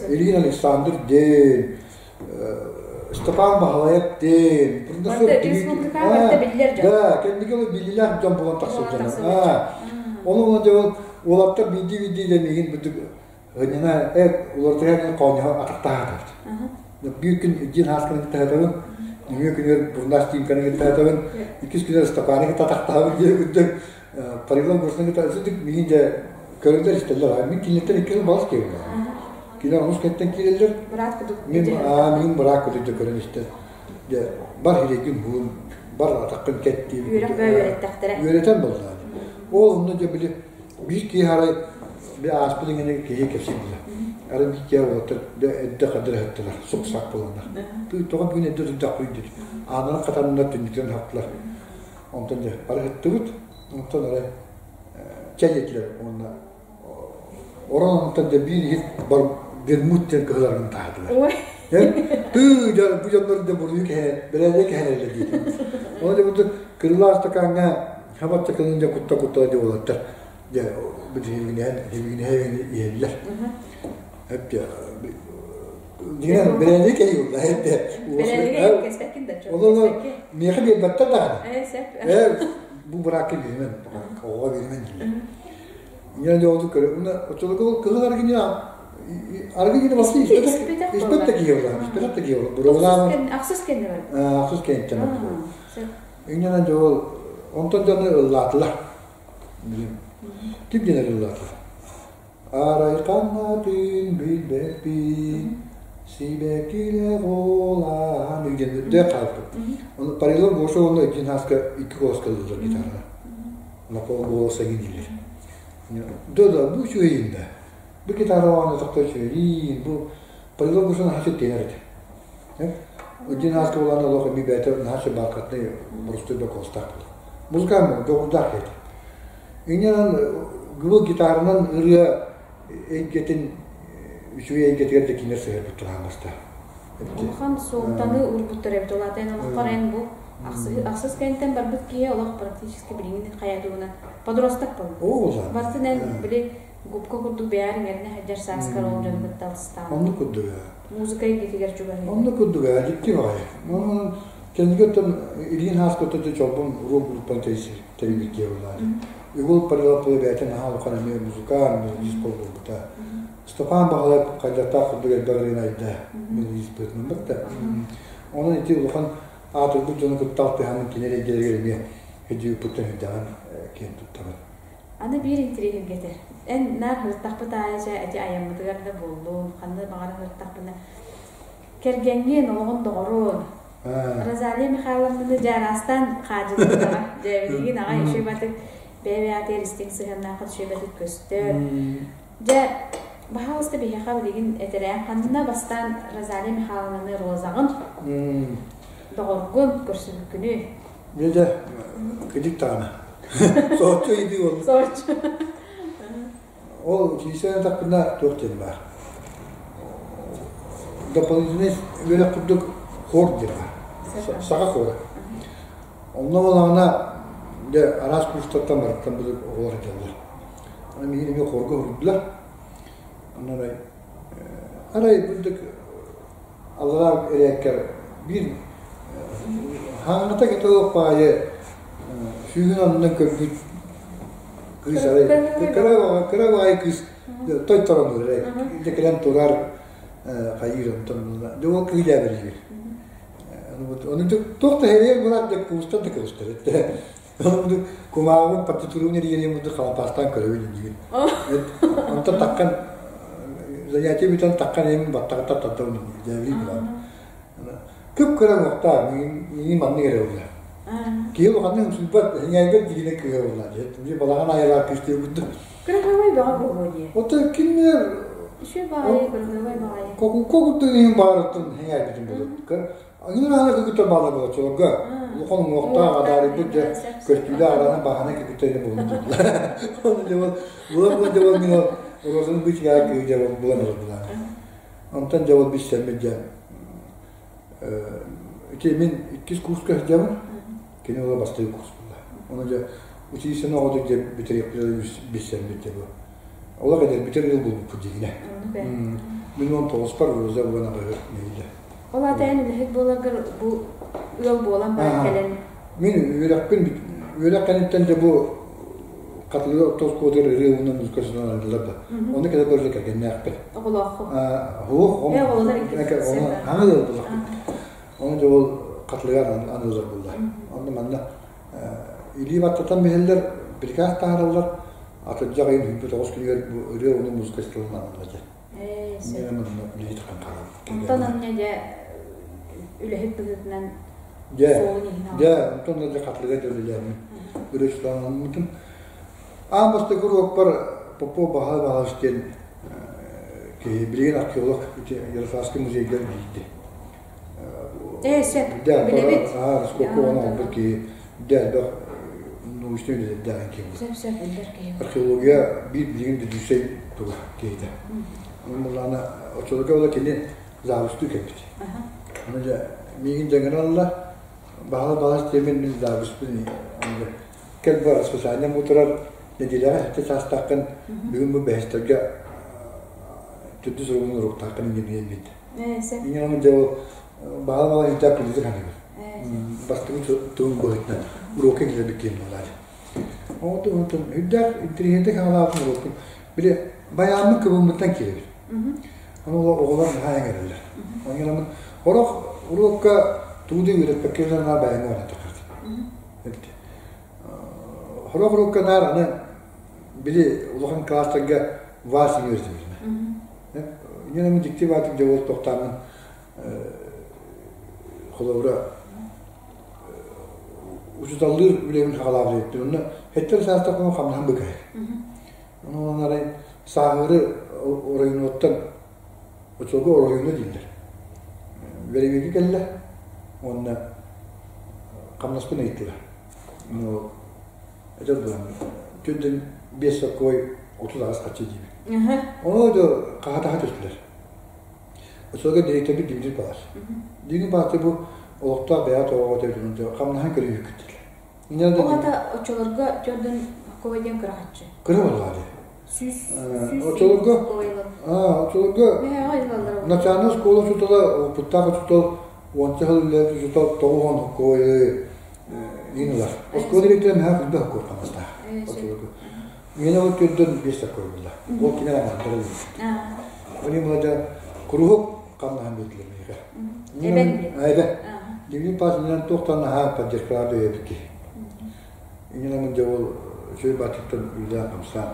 Ильин Александр диэн, Степан Баһылайап диэн. Республикаҕа барыта биллэр дьон. Да, кэнники ол биллилээх дьон буолан тахсыбыт дьон. Ону уонна дьэ уолаттар биирдии-биирдии дьэ миигин бүтүк Ынньана эр уларытыгар хоонньоһо атахтаһаатабыт. Биир күн Дин Хаасканы кытта сатабын, нөҥүө күнүгэр Бурнаш Тимканы кытта сатабын, иккис күнүгэр Степаны кытта атахтаһабын диэн курдук Парилов Гурсаны кытта сытык миигин дьэ көрөллөр истэллэр. Мин кинилэртэн икки сыл балыс киһи Кинилэр онус кэнниттэн киирэллэр. Быраат кудук. Мин мин быраат кудук дьэ көрөн истэн. Дьэ бар хирэйгин буун, бар атаххын кэт диэбит. Үөрэх бөө үөрэттэхтэрэ. Үөрэтэн буоллаа. Ол онно дьэ били биир киһи арай би ааспыт иҥэни киһи кэпсииллэр. Арай биир киһи уолаттар эрдэ хадырыһыттылар, суп-сап буоланнар. Тоҕо бүгүн эрдэ турдахпый диир. Аанынан хатаннар, түннүктэн хаттылар. Онтон дьэ бары ыттыбыт. Онтон арай чэй этилэр уонна орон онтон дьэ биир иһит бар вермут диэн кыһыларын таһаатылар. Тыы дьэ бу дьоннор дьэ буруйу кэһэ, бэрээдэги кэһэлэллэр диэтим. Оны дьэ бу кырылаах стакаҥҥа хабат чакылын дьэ кутта-кутта дьэ уолаттар дьэ билигинэһэн билигинэһэн иһэллэр. Эп дьиҥэр бэрээдэги кэһии эп Бэрээдэги кэспэккин да Ол миэхэ биэрбэттэр даҕаны. Ээ сөп. Ээ бу быраакка биэримэн оҕоҕо биэримэн дииллэр. Инньэ дьэ ол көрө уонна оччолорго ол кыһыл арыгы арыгы диэн вообще испэтэх испэт да киһи буолар испэтэх да киһи буолар буруолаан Ахсыс кэннэ бар. Ахсыс кэнниттэн Инньэ дьэ ол онтон дьону ыллаатылар. Ким диэн ыллаатылар? Арай ханнатын билбэппин, сибэккилэр олаан диэн үрдээх хаалбыт. Ону Парилов Гоша уонна Евгений Хаска икки голос ыллылар гитараҕа. На полголоса дииллэр. Да да, бу үчүгэйин да. Бу гитараҕа тохто үчүгэйин, бу полилог бушун наһаа сөптөөнөр этэ. Один ааска булан олох эми бэйэтэ наһаа сөп бархатный боростуой бокостаах буолар. Музыкант дьоҕурдаах киһи. Иннинэн гыбыл гитаранан ырыа эйгэтин үчүгэй эйгэтигэр да кинилэр сыһыарбыттар хааммастар. Улахан суолтаны уурбуттар эбит. Ол аата эн олоххор эн бу ахсыс кэнтэн барбыт киһи олох практически билиҥҥин хайа тугунан подросток буолла. Барытын эн били губка курдук бэйэр иҥэринэ сылдьар сааскар ол дьону кытта алтыстаан. Оннук курдук Музыка эйгэтигэр чугаһын. Оннук курдук дьикти баҕайы. Онон кэннигиттэн Ильин Хааскоттан чолбон уруок группан тэрийбит киһи буоллаҕа. Егор Полилов бэйэтэ наһаа улахан эмиэ музыкант, мелодист буолбута. Степан Баһылайып хайдахтаах курдук элбэх ырыаны айда мелодист быһыытынан да. Онон ити улахан аатырбыт дьону кытта алтыһаммын кинилэр эйгэлэригэр эмиэ өйдүүппүттэн үрдэҕин киэн туттабын. Аны биир интириэһиргэтэр. Эн наар һыртахпыт аайы чэ ити айаммытыгар да буоллун, ханна баҕар һыртахпына кэргэҥҥин, олоҕун доҕорун Розалия Михайловнаны дьэ араастаан хаадьылыктаҕа. Дьэ билигин аҕай үчүгэй бэйэ-бэйэҕитигэр истиҥ сыһыаннааххыт үчүгэй көстөр. Дьэ, баһаалыста биһиэхэ билигин этэрээн ханна бастаан Розалия Михайловнаны Розаҕын, доҕоргун көрсүбүккүнүй? Дьэ, дьэ, кыдьык даҕаны. Соһуччу ыйытыы буолла. Соһуччу. Ол киирсэн этахпына туох диэн баар. Дополнительный үөрэх курдук хор диэн баар. Саха хора. Онно буоллаҕына, дьэ, араас курстартан барыттан били оҕолор этэллэр. Аны миигин эмиэ хорга уһуйдулар. Онно арай, арай бурдук аллараа эрээккэр биир хаҥата кытылык баайы сүүһүн аннынан көрбүт кыыс арай кыра кыра баайы кыыс тойторон эрэ кэлэн турар хайыыр онтон дьэ ол кыыс дьээбэлиир ону туох да хэрийэр буолар дьэ куустан да кыбыстар Ону кумааҕыбын партитуруун эрийэриэн курдук халапаастаан көрөбүн диигин. Онтон таккан занятие бүтэн таккан эйим баттаҕыттан тардабын дьээбилии булан. Кып-кыра уохтаах, миигин маннык эрэ буолла. Киһи улаханнык ымсыйбат, иҥээйбэт дигинэ кыыһа буолла. Дьэ балаҕан айылаах кыыс курдук. Кыраһыабай бөҕө буолуо дии. Оттон кинилэр Үчүгэй баҕайы, кыраһыабай баҕайы. Кокукка курдук иһин баарыттан иҥээйбитим буолуо. Ангин аана кыргыттар бааллар буолаччыларга улахан уҥуохтаах адаарыйбыт дьэ көстүүлээх араана баһана кыргыттар буолун дииллэр. Ону дьэ булан булан дьэ мин ол Розаны бычыгаа кыы дьэ булан ылар булан. Онтон дьэ ол биссэммит дьэ ити мин иккис курска сылдьабын, кини ола бастакы курс буолла. Ону дьэ училищены оҕото дьэ бүтэриэхпит биссэммит дьэ бу. Олох эдэр бүтэр ыал буолбуппут дигинэ. Мин он тоҕуспар Роза буолан абыһыр нэһиилэ. Ол аата эн үлэһит буоларгар бу ыал буолан баран кэлэн Мин үөрэхпин үөрэх кэнниттэн дьэ бу Хатылыга орто оскуолатыгар ырыа уонна музыка сыналанылар да. Онно кэлэ көрсө кэргэннээхпин. Оҕолооххун. Суох, хаҥа ыал буоллахпын. Ону дьэ ол Хатылыгар аныылар буолла. Онно манна илии баттатан биһэллэр, приказ таһаараллар. Атырдьах ыйын 29 күнүгэр бу ырыа уонна музыка сылын аналла дьэ. Онтон анньа дьэ үлэһит быһыытынан Дьэ, дьэ, онтон да дьэ хатылыга дьэ үлэлээммин. Үлэчүлээммитим. Аан бастакы уруокпар Попов Баһылай Баһылович диэн киһи билигин археолог ити Ярославский музейга үлэлиирди. Ээ, сөп. Билэбит. Раскопка ону оҥорбут киһи дьэ элбэх научнай үлэлэрдээх киһи. Сөп, сөп, биллэр киһи. Археология биир билигин дөдүүсэй тула киһитэ. Онон буллаҕына оччолорго була кини завустуу кэлбит. Аны дьэ миигин дьаҥыран ылла, баһылай балас диэмин мин завуспун кэл бу расписанием утурар нэдиэлэҕэ сэттэ чаастааххын бүгүн бу бэһистэргэ төрдүс уруогун уруоктааххын диэн биэрдэ. Инньэ гынан дьэ ол баһылай балас үрдээх күндүтүк саныыбын. Бастакы тылын быһыытынан уруокка киирэрбит киһим буолааччы. Онтон үрдээх интэриэһинэй хаалаабытын уруокпун били байааммын кыбыммыттан киирэбин. Ону оҕолор наһаа эҥэрэллэр. Ону орох уруокка тугу да үөрэппэккэ наар байаҥҥа бараттаххыт. Хорох уруокка наар аны били улахан класстарга вальс үөрэтибит. Инньэ дьикти баатык дьэ ол тохтооммун холобура учууталлыыр үлэбин хаҕалаабыт эбиппин. Онно хэттэр саастахпын хамнаһым быкайар. Онон арай сааһыары оройуонуттан оччолорго оройуону дииллэр. Бэрэбиэркэ кэллэ уонна хамнаспын ыйыттылар. Ну, этэр буолан, түөртэн биэс соккой 38 харчы диибин. Ону да хаһа-таһа түстүлэр. Оччолорго дириэктэрбит Дмитрий Павлович. Дмитрий Павлович бу олохтоох бэйэ тоҕоҕо төрүтүн хамнаһын көрүүһүккүт дииллэр. Ол ата оччолорго төрдүн Хоккова диэн кыра хаччы. Кыра буоллаҕа дии. Оччолорго оччолорго национальная школа учуутала опыттаах учуутал уонча сыл үлэлээбит учуутал 90 хоккойы иин ылар. Оскуола директора мэһэ элбэх хоккой хамнастаах. Оччолорго. Миэнэ ол төрдөн биэс хоккой буолла. Ол кини анаандара Они мына куруһук хамнаһан биэрдилэр миэхэ. Эбэн. Эбэн. Дивин паасынан туохтан наһаа поддержкалаах бэйэбит киһи. Иннинэ дьэ ол үчүгэй бааттыттан үлэлээн-хамсаан,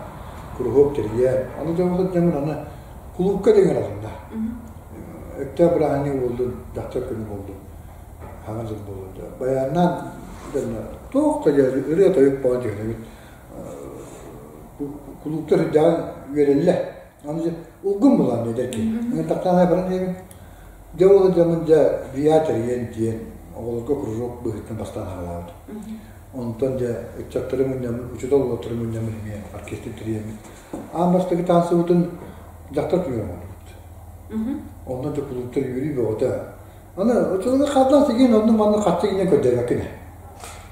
куруһуок тэрийэн, аны дьэ ол дьаҥын аны кулуупка тэҥэр алынна. Өктөөп бырааһынньык буоллун, дьахтар күнэ буоллун, хаҥа дьыл буоллун. Баяннаан дьонно туох да дьэ ырыа-тойук буолан түһэнэбит. Кулууптар үрдээҕин үөрэллэр. Аны дьэ улгум булан эдэр киһи. Мин тахтаан баран диэбин. Дьэ ол дьоммун дьэ ВИА тэрийэн диэн оҕолорго кружок быһыытынан бастаан аҕалаабыт. Онтон дьэ ыччаттары мунньаммыт, учуутал уолаттары мунньаммыт эмиэ оркестр тэрийэммит. Аан бастакы таансыбытын дьахтар күнүгэр оҥорбут. Онно дьэ кулууптар үөрүү бөҕөтө. Аны оччолорго хатан сигин онну манны хаччы гинэн көрдөбөккүн.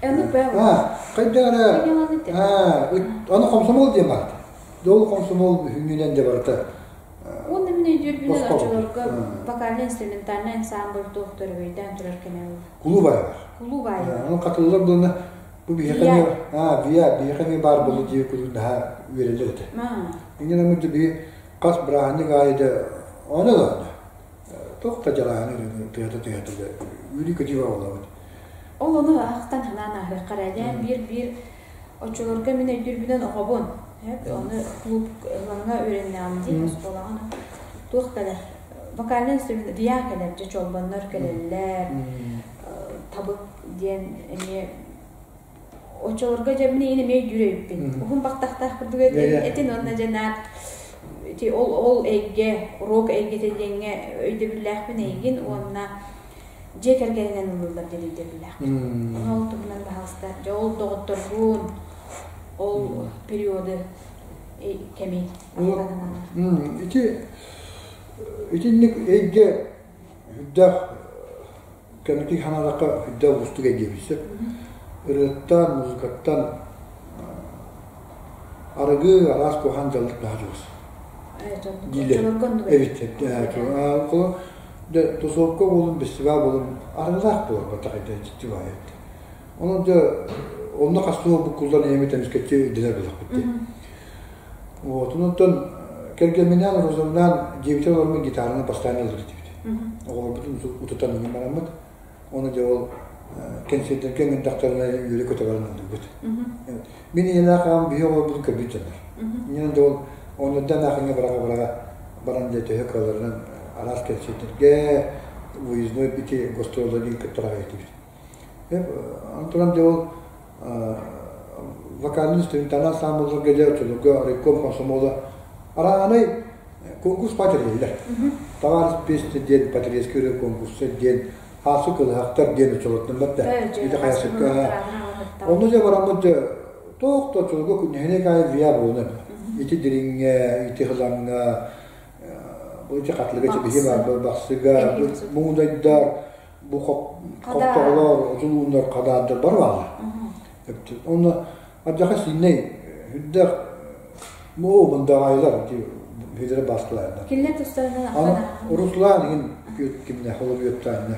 Аны бэл. Хайдах эрэ аны комсомол диэн баар. Дьол комсомол үһүнүнэн де барыта Уонна мин өйдүүрбүнэн оччолорго вокально-инструментальнай ансамбль туох төрөбөйдөөн турар кэмэ ол. Кулууп айар. Кулууп айар. Ону хатыллар буолна бу биһиэхэ эмиэ виа биһиэхэ эмиэ баар буолла диир курдук наһаа үөрэллэр этэ. Инньэ гынан биһи хас бырааһынньык аайы да ону да туох да дьалааны тыата тыата да үөрүү-көтүү буолабыт. Ол ону ахтан санаан ааһыахха эрэ дьэ биир-биир Оччолорго мин өйдүүрбүнэн оҕобун. Ону клуб ылаҥҥа үөрэннэҕим дии, оскуолаҕа туох кэлэр? Вокальный инструмент ВИА кэлэр, дьэ чолбоннор кэлэллэр, табык диэн эмиэ оччолорго дьэ мин эмиэ өйдүүр эбиппин. Уһун баттахтаах курдук этин уонна дьэ наар ити ол ол эйгэ, рок эйгэтэ диэҥҥэ өйдөбүллээхпин эйигин уонна дьиэ кэргэнинэн ылыллар диэн өйдөбүллээхпин. Ону ол туһунан баһаалыста дьэ ол доҕотторбун ол периоды кэми Ити итинник эйгэ үрдээх кэнники ханаадахха үрдээх уустук эйгэ эбит Ырыаттан, музыкаттан арыгы араас куһаҕан дьаллык наһаа чугас. Дииллэр. Эбит. Дьэ, тусовка буолун, фестиваль буолун, арыгылаах буолар баттахайда дьикти баайы. Онон дьэ, онно хастыы буккуллан ийэми эмискэччи өйдөнөр буоллахпыт дии. Вот, онтон кэргэмминээн, Розамнаан дьиэбитигэр олорбут гитараны бастаан ыллыр этибит. Оҕолорбутун утутан иҥин бараммыт. Ону дьэ ол кэнсиэрдэргэ ыҥырдахтарына үөрэ-көтө баран ыллырбыт. Мин ийэлээх аҕам биһи оҕолорбутун көрбүт дьоннор. Иннинэн да ол оннуттан аахыҥҥа быраҕа-быраҕа баран дьэ төһө кыалларынан араас кэнсиэрдэргэ выездной ити гастролларын кыттар аҕай этибит. Онтон дьэ ол вокальный инструментальный ансамблларга дьэ оччолорго райком комсомола араанай конкурс патериэллэр. Товарищ песни диэн патериэски ырыа конкурса диэн хаасы кылыһахтар диэн оччолортон барда. Ити хайасыкка Онно дьэ бараммыт дьэ туох да оччолорго нэһилиэк аайы виа буолан ити дириҥҥэ, ити хылаҥҥа, бу ити хатылыга чэбиһи бар, бахсыга, муҥудайдар, бу хоптоҕолор, одьулууннар, хадаардар бар бааллар. Онно ардьаха сииннэй үрдэх муу мындаҕайылар ити баастылааннар. Кинилэр тустарынан Руслан иһин кимнэ холобуйуттаанна.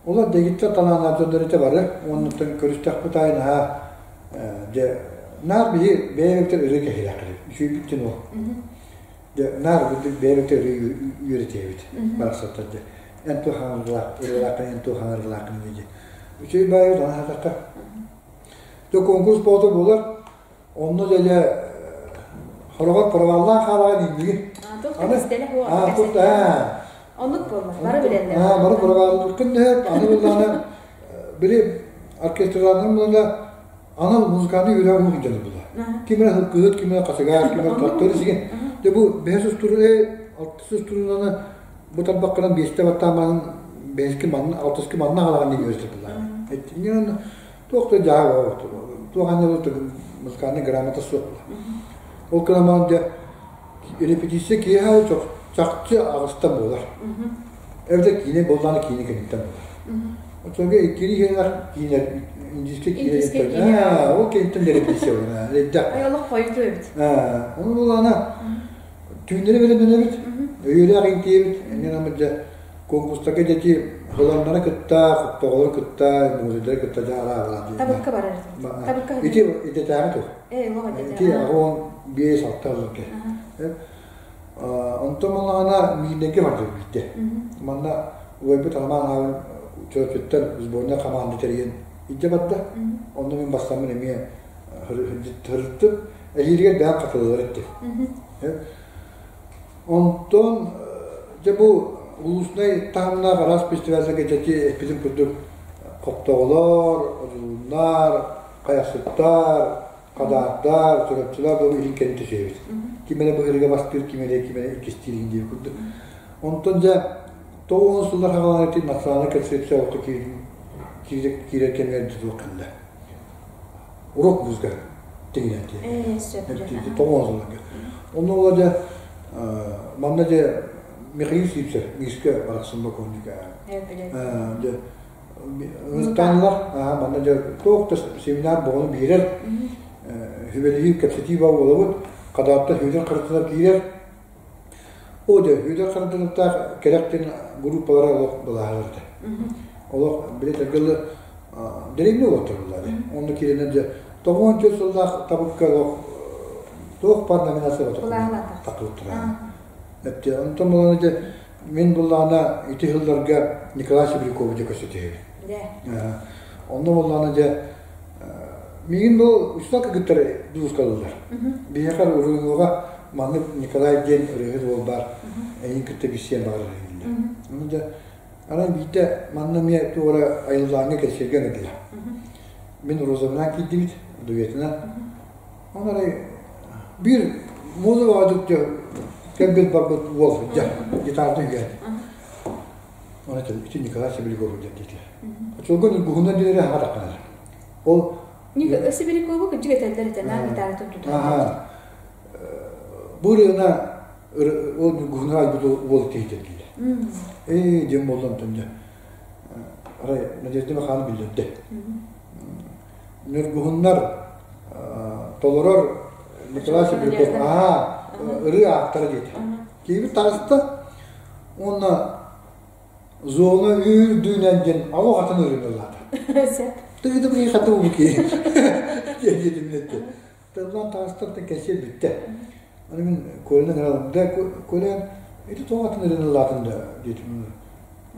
Олор дэгиттэр талааннаах дьоннор этэ бары. Оннуттан көрүстэхпит аайы наһаа дьэ наар биһи бэйэбиттэн ырыа кэһиилээххит. Үчүгэйбит ол. Дьэ наар бэйэбиттэн ырыа үөрэтиэбит барахсаттар дьэ. Эн туох хаҥырылаах ырыалааххын эн туох хаҥырылааххын дии. Үчүгэй баайы танаһатахха. Дьэ конкурс боото буолар. Онно дьэ дьэ хороҕор проваллаан хаалаҕын иннигин. Оннук буолла, бары билэллэр. Бары проваллыккын дөһөп, аны буллаҕына били оркестраларынан булла. Анал музыканы үөрэх уһук дьоно була. Ким эрэ кыһыт, ким эрэ хасыгаар, ким эрэ таттары сигин. Дьэ бу бэһис устуру алтыс устурунаны бу тарбаххынан биэстэ баттаан баран бэһиски манна алтыски манна аҕалаҕын диэн үөрэтэр була. Эттиҥҥэ туох да дьаа туох анньа музыкальный грамота суох була. Ол кыламан дьэ репетиция киэһэ чахчы аҕыста буолар. Эбэтэр киинэ буоллаҕына киинэ кэнниттэн буолар. Оччолорго иккилии киинэлэр киинэ индийскэй киинэ ол кэнниттэн репетиция буолар. Элбэх. Ай олох хойутуу эбит. Ону буоллаҕына түүннэри бэлэмнэнэбит, өйүөлээх иҥтиэбит, инньэ гынан дьэ конкурстарга дьэти хыланнары кытта, хоппоҕолору кытта, музейдары кытта дьэ араабалаах. Табыкка барар этибит. Табыкка Ити идэтээҕи тух. Ээ, олох Ити 85 алта сылга. Онтон буоллаҕына Миирнэйгэ бардым биирдэ. Манна убайбыт Роман Аҕын Чөрөччүттэн сборная хамаанда тэрийэн илдьэ барда. Онно мин бастаммын эмиэ сырыттым. Эһиилигэр бэйэм хатылылар этим. Онтон дьэ бу улуснай таһымнаах араас фестивальдарга дьэти эппитим курдук хоптоҕолор, одьулууннар, хайахсыттар, Хадаардар, Чурапчылар бу илин кэлин түсүһэбит. Ким эрэ быһырыга бастыыр, ким эрэ ким эрэ иккистиир диир курдук. Онтон дьэ 90 сыллар хаҕалаан ити национальнай концепция олоххо киирэр кэмигэр дьэ кэллэ. Урок музыка тиҥинэн тиийэн. 90 сылларга. Онно ола дьэ манна дьэ Михаил Сивцев миискэ барахсан бокуонньука. Дьэ Ыстаанылар манна дьэ туох да семинар буолан биэрэр сүбэлэһии кэпсэтии баа буолабыт хадааттан Сүөдэр Харытынап киирэр о дьэ Сүөдэр Харытынаптаах кэрэх диэн группалара олох былааһалар этэ олох билэ дылы дэриэбинэ уоттарыллар онно киирэннэр дьэ 94 сыллаах табыкка олох туох баар номинация таххыбыттара онтон булан дьэ Мин буллаҕына ити сылларга Николай Сибирякову дьэ көрсө түһэбин. Онно буллаҕына дьэ миигин бу учуутал кыргыттар дуускалыыллар. Биһиэхэ уруйуга маннык Николай диэн ырыаһыт уол баар эйигин кытта билсиэн баҕарар дииллэр. Ону дьэ арай биирдэ манна эмиэ туох эрэ айыллааҥҥа кэпсииргэ ыҥырдылар. Мин Розабынан киирдибит, дуэтынан. Ол арай биир музыка дьэ кэлбит барбыт уол дьэ гитаратын үһүөн. Оны ити Николай Сибиряков диэн диэтилэр. Очолго Ньургуһуна диэри хаҕатахханар. Ол Сибирякову кырдьык этэллэр этэ, наа гитаратын тутар. Бу ырыана ол Ньургуһуна айбыт уол киһитэ дииллэр. Ээ диэн буолла онтон дьэ. Арай Надежда Михайловна биллэрдэ. Ньургуһуннар толорор Николай Сибиряков аа ырыа ааптара диэтэ. Киһибит таҕыста уонна зона үүрдүүнэн диэн олох атын ырыаны ыллаата. Тыгыды быйы хаты уки диэн диэтим Тыллаан таҕыстар да кэсиэр бүттэ. Аны мин Коляны гыналым да Коля ити тоҕо атын ырыаны да диэтим.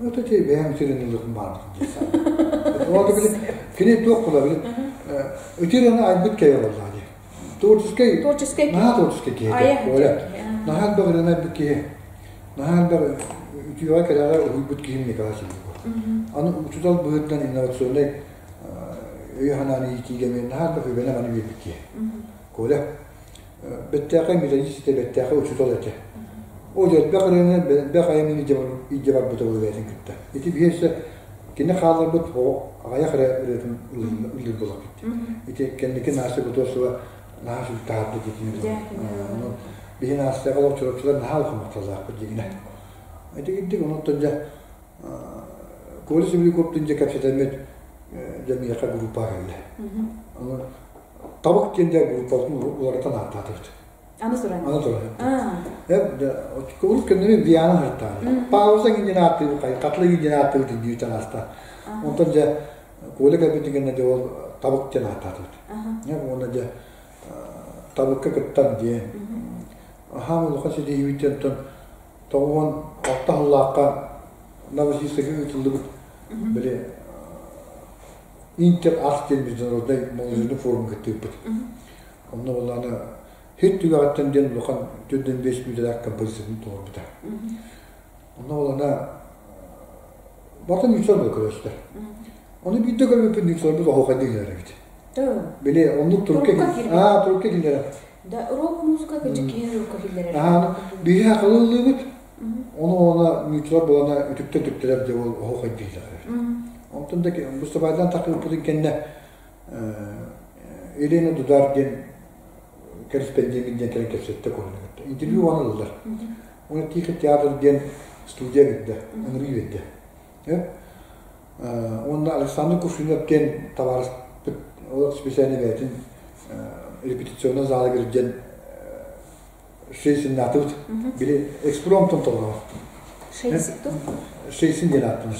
Это те бэйэм ырыаны баарбытын дии санаатым. Ол били кини туох була били ити ырыаны айбыт кэйэ буоллаҕа дии. Творческий Творческий наһаа творческий киһи этэ Коля. Наһаа элбэх ырыаны айбыт киһи. Наһаа элбэх үтүөҕэ кэрэҕэ уһуйбут киһим Николай Сергеев. Аны учуутал быһыытынан инновационнай өйү-санааны иитиигэ эмиэ наһаа элбэх үбэни-аҕаны биэрбит киһи. Коля бэттээхэй методист этэ, бэттээхэй учуутал этэ. Ол элбэх ырыаны, элбэх айымньыны илдьэ барбыта ол бэйэтин кытта. Ити биһи өссө кини хаалларбыт аҕыйах эрэ ырыатын ыллыыр буоллахпыт. Ити кэнники Настя Готовцева наһаа сүр таһаарда диэтини. Биһи Настяҕа олох чурапчылар наһаа улахан махталлаахпыт дигинэ. Ити кирдик онон дьэ Коля Сибиряковтуун дьэ кэпсэтэммит дьэ миэхэ группа кэллэ. Ону табык диэн дьэ группабытын уларытан ааттаатыбыт. Аны туран. Аны туран. Урут көннөрү Виана сырыттаҕа. Пауза гиннен ааттыыбыт, хатлы гиннен ааттыыбыт дии аста. Онтон дьэ Коля кэлбитин кэннэ дьэ ол табык диэн ааттаатыбыт. Уонна дьэ табыкка кыттан диэн. Аһаам улахан ситиһиибит диэн 96 сыллаахха Новосибирскайга ыытыллыбыт били Интер Арт диэн международнай молодежный форумга кыттыыппыт. Онно буоллаҕына хит түгэҕиттэн диэн улахан 45 мүнүүтэлээх композициятын толорбута. Онно буоллаҕына батын ньуцар була көрөстөр. Ону биирдэ көрбүппүт ньуцарбыт оһуохайдыы гынар эбит. Били оннук турукка аа турукка киллэрэр. Да рок музыка кыдьык киһи рокка киллэрэр. Аһааны биһи хакылыллыыбыт. Ону она нууччалар булана үтүктэ үтүктэлэр дьэ ол оһох өйдүүллэр. Онтон да быстабайдан тахсыбыппытын кэннэ Елена Дудар диэн кэриспэндиэмин диэн кэлэн кэпсэттэ куһаны кытта. Интервью ону ыллар. Оны Тихий театр диэн студия биэрдэ, ыҥырыы биэрдэ. Уонна Александр Кувшинов диэн табаарыспыт ол специальный бэйэтин репетиционный залыгар диэн Шейсиннаатыбыт. Били экспромтон толорор. Шейсин диэн ааттанар.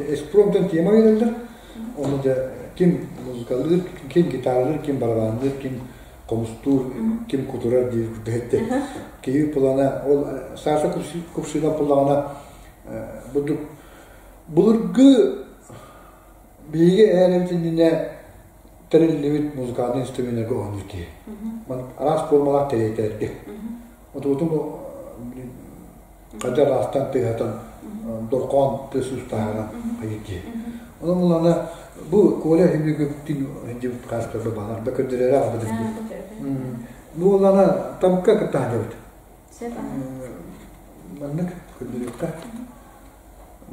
Экспромтон тема биэрэллэр. Оны да ким музыкалыыр, ким гитаралыыр, ким барабанныыр, ким хомустуур, ким кутурар диир курдук Киһи плана ол Саша Кувшинов буллаҕына бурдук былыргы биһиги ээрэбит иннинэ тэриллибит музыкальный инструменнарга оонньуур киһи. Араас формалаах тэриэтэргэ. Отуутун хадьар аастан тыаһатан дорхоон тыас устаһара хайыр киһи. Онон булана бу Коля Химигүптин дьибит хаастарба баалар да көрдөрөрө абыдыр. Бу булана тамка кыттаһадыбыт. Маннык көрдөрүөххэ.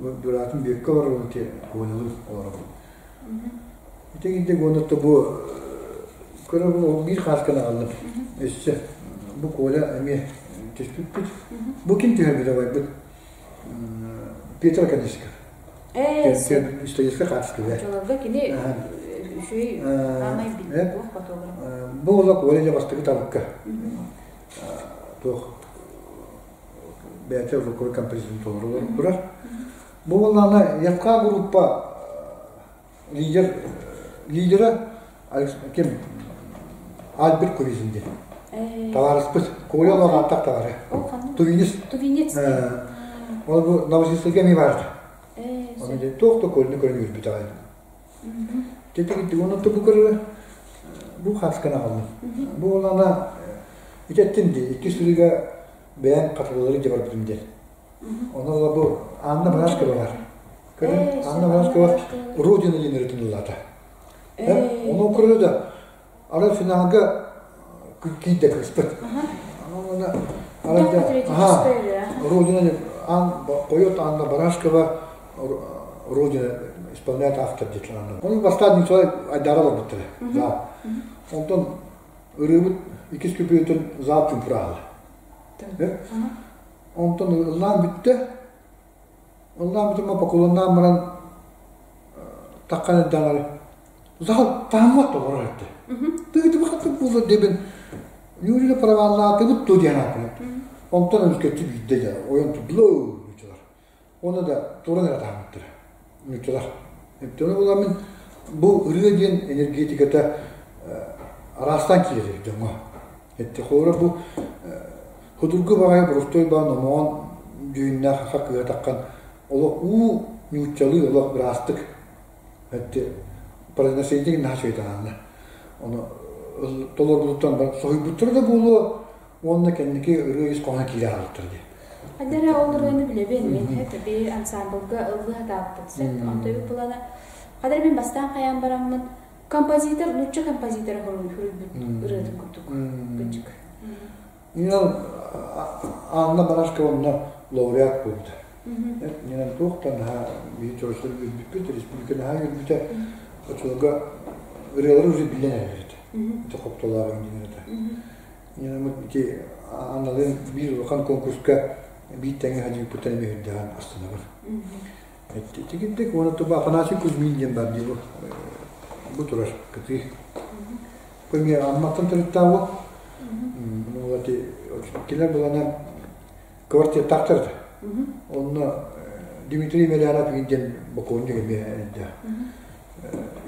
Быраатым Бүөккэ олорор ити Колялыын олоробун. Ити гинде гонотто бу көрө биир хаасканы аҕаллым. Өссө бу Коля эмиэ түспүппүт. Бу ким түһэрбит абайбыт? Петр Конечков. Историческай хаартыска. Очолорго кини үчүгэй аамай билбит Бу ола Коля дьэ бастакы табыкка. Туох бэйэтэ рукой композитор толору турар. Бу буоллаҕына ЯФК группа лидер лидера ким Альберт Куризин диэн. Табаарыспыт Коля олох табары. Тувинец. Тувинец. Ол бу Новосибирскайга эмиэ баарда. Оны дьэ туох да көлүнү көрөн үөрбүт аҕай. Тетигитти онон бу көрөрө бу хаасканы аҕаллым. Бу буоллаҕына итеттин дии икки сырыыга бэйэм хатылылары дьэ барбытым диэн. Онон ыла бу Анна Барашкова бар. Көрүн Анна Барашкова Родина диэн ырытын ыллаата. Ону көрө да ара финалга киирдэ кыыспыт. Родина поет Анна Барашкова Родина исполняет автор диэн Анна. Оны бастаан Николай Айдара барбыттара. Да. Онтон ырыыбыт иккис күпүөтүн зал чумпураалы. Онтон ыллаан бүттэ. Ыллаан бүтүн покулуннаан баран таххан эрдэҕэр зал таһыммат толорор этэ. Тыытыбахаты буолар диэбин Юрий праваллаатыбыт дуо диэн ааппын. Онтон өлкөччү биирдэ дьэ ойон турдулуу нууччалар. Уонна да туран эрэ таһыммыттара нууччалар. Эптэн буламмын бу ырыа диэн энергетиката араастаан киирэр дьоҥҥо. Этте холобура бу Судургу баҕайы боростуой баан омоон дьүһүннээх саха кыыһа таххан олох уу нууччалыы олох ыраастык эти произношение наһаа үчүгэй Ону толорбутуттан соһуйбуттара да буолуо уонна кэнники ырыа ис хоһооно киирэ хаалбыттар дии. Хадара ол ырыаны билэбин мин би ансамблга ыллыы сатаабыппыт сөп онтойбут булана хадара мин бастаан хайаан бараммын композитор нуучча композитора хоруйбут ырыатын курдук кырдьык Нинан Анна Барашкова онно лауреат буолбута. Нинан туохтан наһаа биһи чорочтор үөрбүппүт, республика наһаа үөрбүтэ. Оччолорго ырыалары уже биллэн эрэр этэ. Ити хоптолооҕун диэн этэ. Нинан ити Анналыын биир улахан конкурска биир тэҥҥэ садьыыппыттан эмиэ үрдэҕин астынабын. Итигинник уонна туба Афанасий Кузьмин диэн бар дии бу бу турар кытыы. Көмө Амматтан төрүттээҕи кинилэр буланан квартиртаахтар этэ. Онно Дмитрий Емельянов диэн бокуонньук эмиэ эрдэ.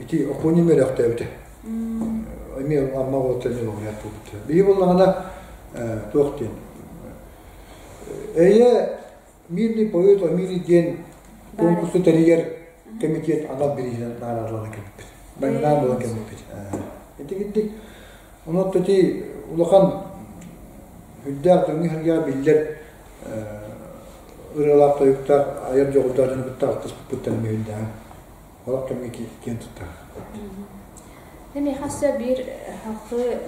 Ити окуонньук үөрэхтээбитэ. Эмиэ Амма уолаттар эмиэ лауреат буолбуттар. Биһи буоллаҕына туох диэн Эйэ Мирный поэт о мире диэн конкурсу тэрийэр комитет анал бирииһинэн наҕараадалана кэлбиппит. Баҥнаан буолан кэлбиппит. Итигирдик онон ити улахан үрдээх дьоҥҥо-сэргэҕэ биллэр ырыалаах тойуктаах айар дьоҕурдаах дьону кытта алтыспыппыттан эмиэ үрдээҕин олох кэмҥэ киэн туттар. Миэхэ өссө биир халқы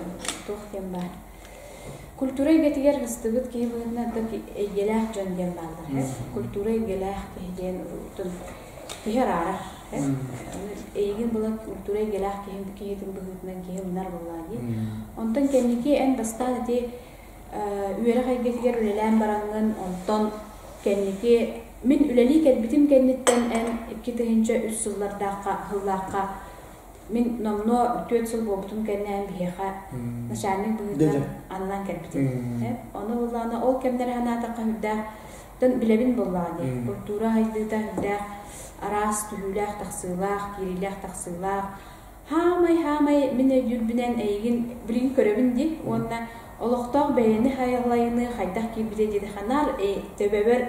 туох диэн баар. Культура эйгэтигэр ыстыбыт киһи быһыытынан эйгэлээх дьон диэн бааллар. Культура эйгэлээх киһи диэн киһи араарар. Эйигин була культура эйгэлээх киһи киһитин быһыытынан киһи ылынар буоллаа дии. Онтон кэнники эн бастаан ити үөрэх эйгэтигэр үлэлээн бараҥҥын, онтон кэнники мин үлэлии кэлбитим кэнниттэн эн 2003 сыллардаахха сыллаахха мин номнуо 4 сыл буолбутум кэннэ эн биһиэхэ начальник быһыытынан ананан кэлбитим. Ону буоллаҕына ол кэмнэри санаатахха сүрдээх билэбин буоллаҕа дии. Культура сайдыыта сүрдээх араас түһүүлээх-тахсыылаах, киириилээх-тахсыылаах. Хаамай-хаамай мин өйдүүрбүнэн эйигин билигин көрөбүн дии уонна олохтоох бэйэни хайалайыныы хайдах киирбитэ диэти ханаар төбөбөр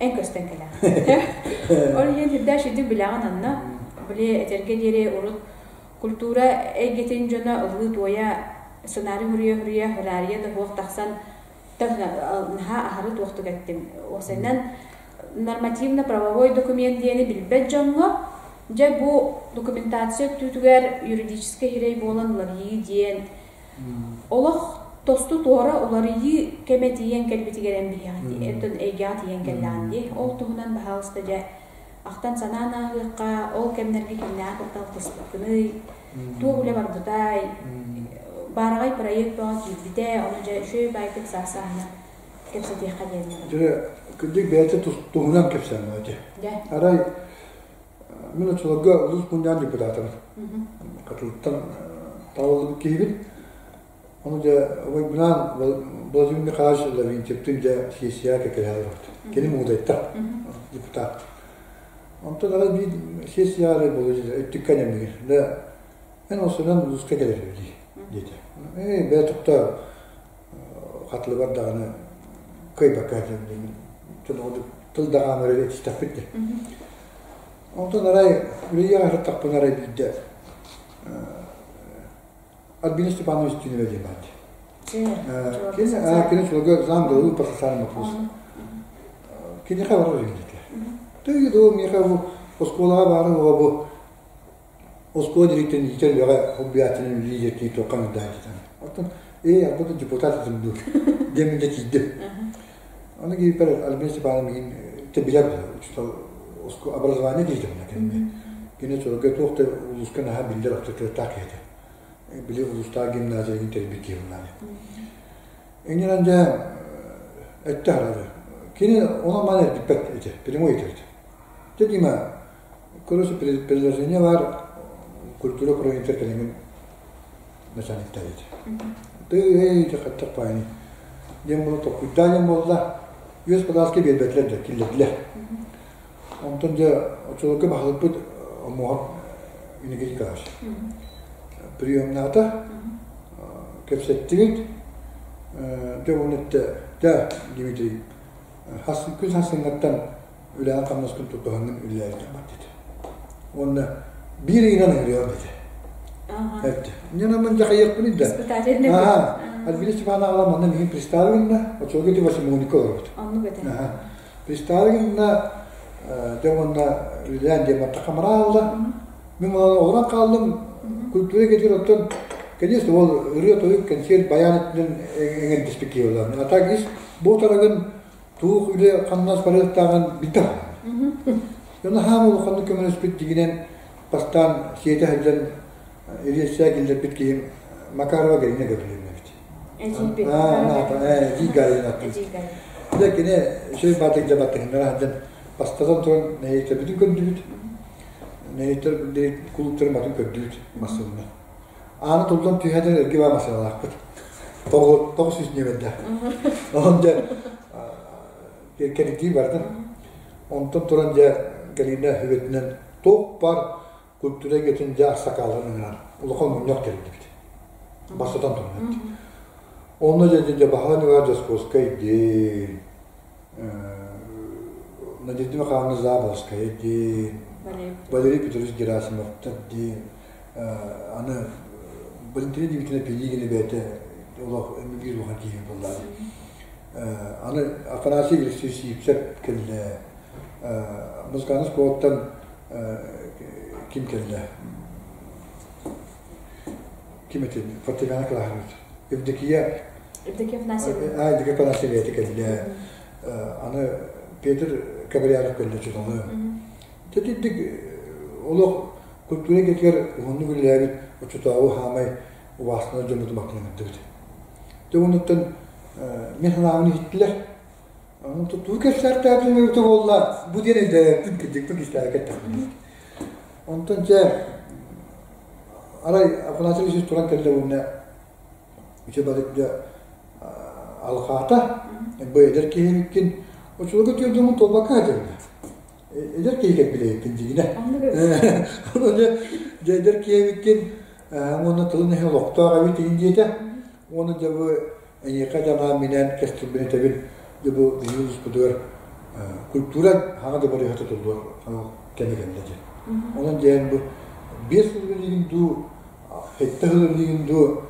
эн көстөн кэлэҕин. Ол иһин сүрдээх үчүгдүк билэҕин онно. Били этэргэ диэри урут культура эйгэтин дьоно ыллыы-туойа сценарий суруйа-суруйа хыраарыйа да суох тахсан наһаа аһары туохтук эттим. Уопсайынан нормативно-правовой документ диэни билбэт дьоҥҥо дьэ бу документация өттүтүгэр юридическай сирэй буолан уларыйыы диэн олох тосту туора уларыйыы кэмэ тиийэн кэлбитигэр эн биһиэхэ оттон эйгэҕэ тиийэн кэллэҕин дии. Ол туһунан баһаалыста дьэ ахтан санаан ааһыахха, ол кэмнэргэ кимнээх кытта алтыспыккыный, туох үлэ барбытай, баараҕай проект бөҕө киирбитэ, ону дьэ үчүгэй баайдык саас-сааһынан кэпсэтиэххэ диэн. Дьэ, кырдьык бэйэтэ туһунан кэпсээн этэ. Арай мин оччолорго улуус мунньаҕын депутатабын. Хатылыттан талыллыбыт киһибин. Ону дьэ убайбынаан Владимир Михайлович Лаврентьевтыын дьэ сессияҕа кэккэлэһэ олорбут. Кини муҥутайтар депутат. Онтон арай биир сессияҕа эрэ буолуо өттүккэ анньаммыгыр. Да эн осунан улууска кэлэр дии диэтэ. Ээ бэйэ тохтоо хатылыбар даҕаны кыайбакка тыл даҕаан эрэ этистэхпит дии. Онтон арай үлэлиэх аһыртахпына арай биирдэ Альбина Степанович Тюнева диэн баар дии. Кини кини сылга зам главы по социальным вопросам. Киниэхэ барар үһү Тыый доо миэхэ бу оскуолаҕа баарын оҕо бу оскуола директорын иитэр үлэҕэ холбуйааччынан үлэлии дии туохха мырдаан дии Оттон ээ арбата депутат этим дуу диэн мин тиийдим. Аны киирбэр Альбина Степановна миигин билэр учуутал образование киһитэ кини. Кини сорго туох да улууска наһаа биллэр авторитеттаах киһи этэ. Били улуустаах гимназиягын тэрийбит киһи буоллаҕа. Иннинэн дьэ этте харады. Кини онон маны эргиппэт этэ, прямой этэ. Дьэ Дима, короче, предложение бар культура управлениетыгар кэлэҥҥин начальниктар этэ. Ты эй, хаттах паани. Диэн буола толкуйдаа диэн буолла. Үөс подааска биэрбэтилэр да, киллэрдилэр. Онтон дьэ оччолорго баһылыкпыт Омуоһап Иннокентий Николаевич приемнаата, кэпсэттибит. Дьэ уонна эттэ, дьэ Дмитрий, хас күн сарсыҥҥаттан үлэҕин хамнаскын тутуһаҥҥын үлэлээбитим бар диэтэ. Уонна биир ыйынан ыҥырыаҕым диэтэ. Эттэ. Ньанаммын дьахайыахпын да. Аа, Альбина Степановна манна миигин приставы гынна, оччолорго ити восьмиугольникка олорбут. Оннук этэ. Приставы гынна, дьэ уонна үлэлээн диэн баттахха мараалла. Мин олорон хааллым, культура кетир оттон конечно ол ырыа-тойук концерт баян өттүнэн эҥэрдэспит киһи буолан. А так ис бу тарагын туох үлэ хамнас барыахтааҕын билбэт. Дьоно хаам улаханнык көмөлөспүт дигинэн бастаан сиэтэ сылдьан Ильича киллэрбит киһим Макарова Галина Гаврильевна эбит. Эдьиийбит. Эдьиий Галина. Дьэ кини үчүгэй баатык дьэ баттыһыннара сылдьан бастатан туран нэһилиэктэрбитин көрдүбүт. Нэһилиэктэр кулууптарын батын көрдүбүт массыынанан. Ааны туллан түһэтэн эргэ баа массыыналаахпыт. 900 ньиэмэрдээх. Онон дьэ кэритии бардым. Онтон туран дьэ Галина сүбэтинэн туох баар культура эйгэтин дьэ аксакааларын ыҥыран улахан мунньах тэриллибит. Бастатан туран. Онно дьэ дьэ Баһылай Николаевич Дьоскуоскай диэн, Надежда Михайловна Заболоцкая диэн, Валерий Петрович Герасимовтар диэн, аны Валентина Дмитриевна Пелигина бэйэтэ олох биир улахан киһи буолла. Аны Афанасий Алексеевич Сивцев кэллэ. Музыкальнай школаттан ким кэллэ? Ким этин фортепиано кылааһыгар Евдокия Евдокия Афанасьевна. Евдокия Афанасьевна кэллэ. Аны Петр Кабрянов кэллэ чуталы. Тэтиддик олох культура кэтигэр уһуннук үлэлээбит оччотооҕу хаамай убаастанар дьоммутун баттынан кырдыбыт. Дьэ оннуттан мин санаабын иһиттилэр. Онон туу кэпсээхтээбитин эбитэ буолла, бу диэн өйдөөбүппүн кырдьыкпын кистээбэккэ эттэхпин. Онтон дьэ арай Афанасий Алексеевич туран кэллэ уонна үчүгэй балык дьэ алҕаата, бу эдэр киһи эбиккин, оччолорго түөрдүҥҥүн туолбакка сылдьабын. Эдэр киһи кэлбит эбиккин дьигинэ. Онон дьэ дьэ эдэр киһи эбиккин уонна тылын иһин олохтоох эбит иһин диэтэ. Уонна дьэ бу эйиэхэ дьэ анаан минээн кэстирбин этэбин дьэ бу биһиги улууспутугар культура хаҥа да барыһа тутуллуор кэмэ кэллэ диэн. Онон диэн бу 5 сыл үлэлиигин дуу, 7 сыл үлэлиигин дуу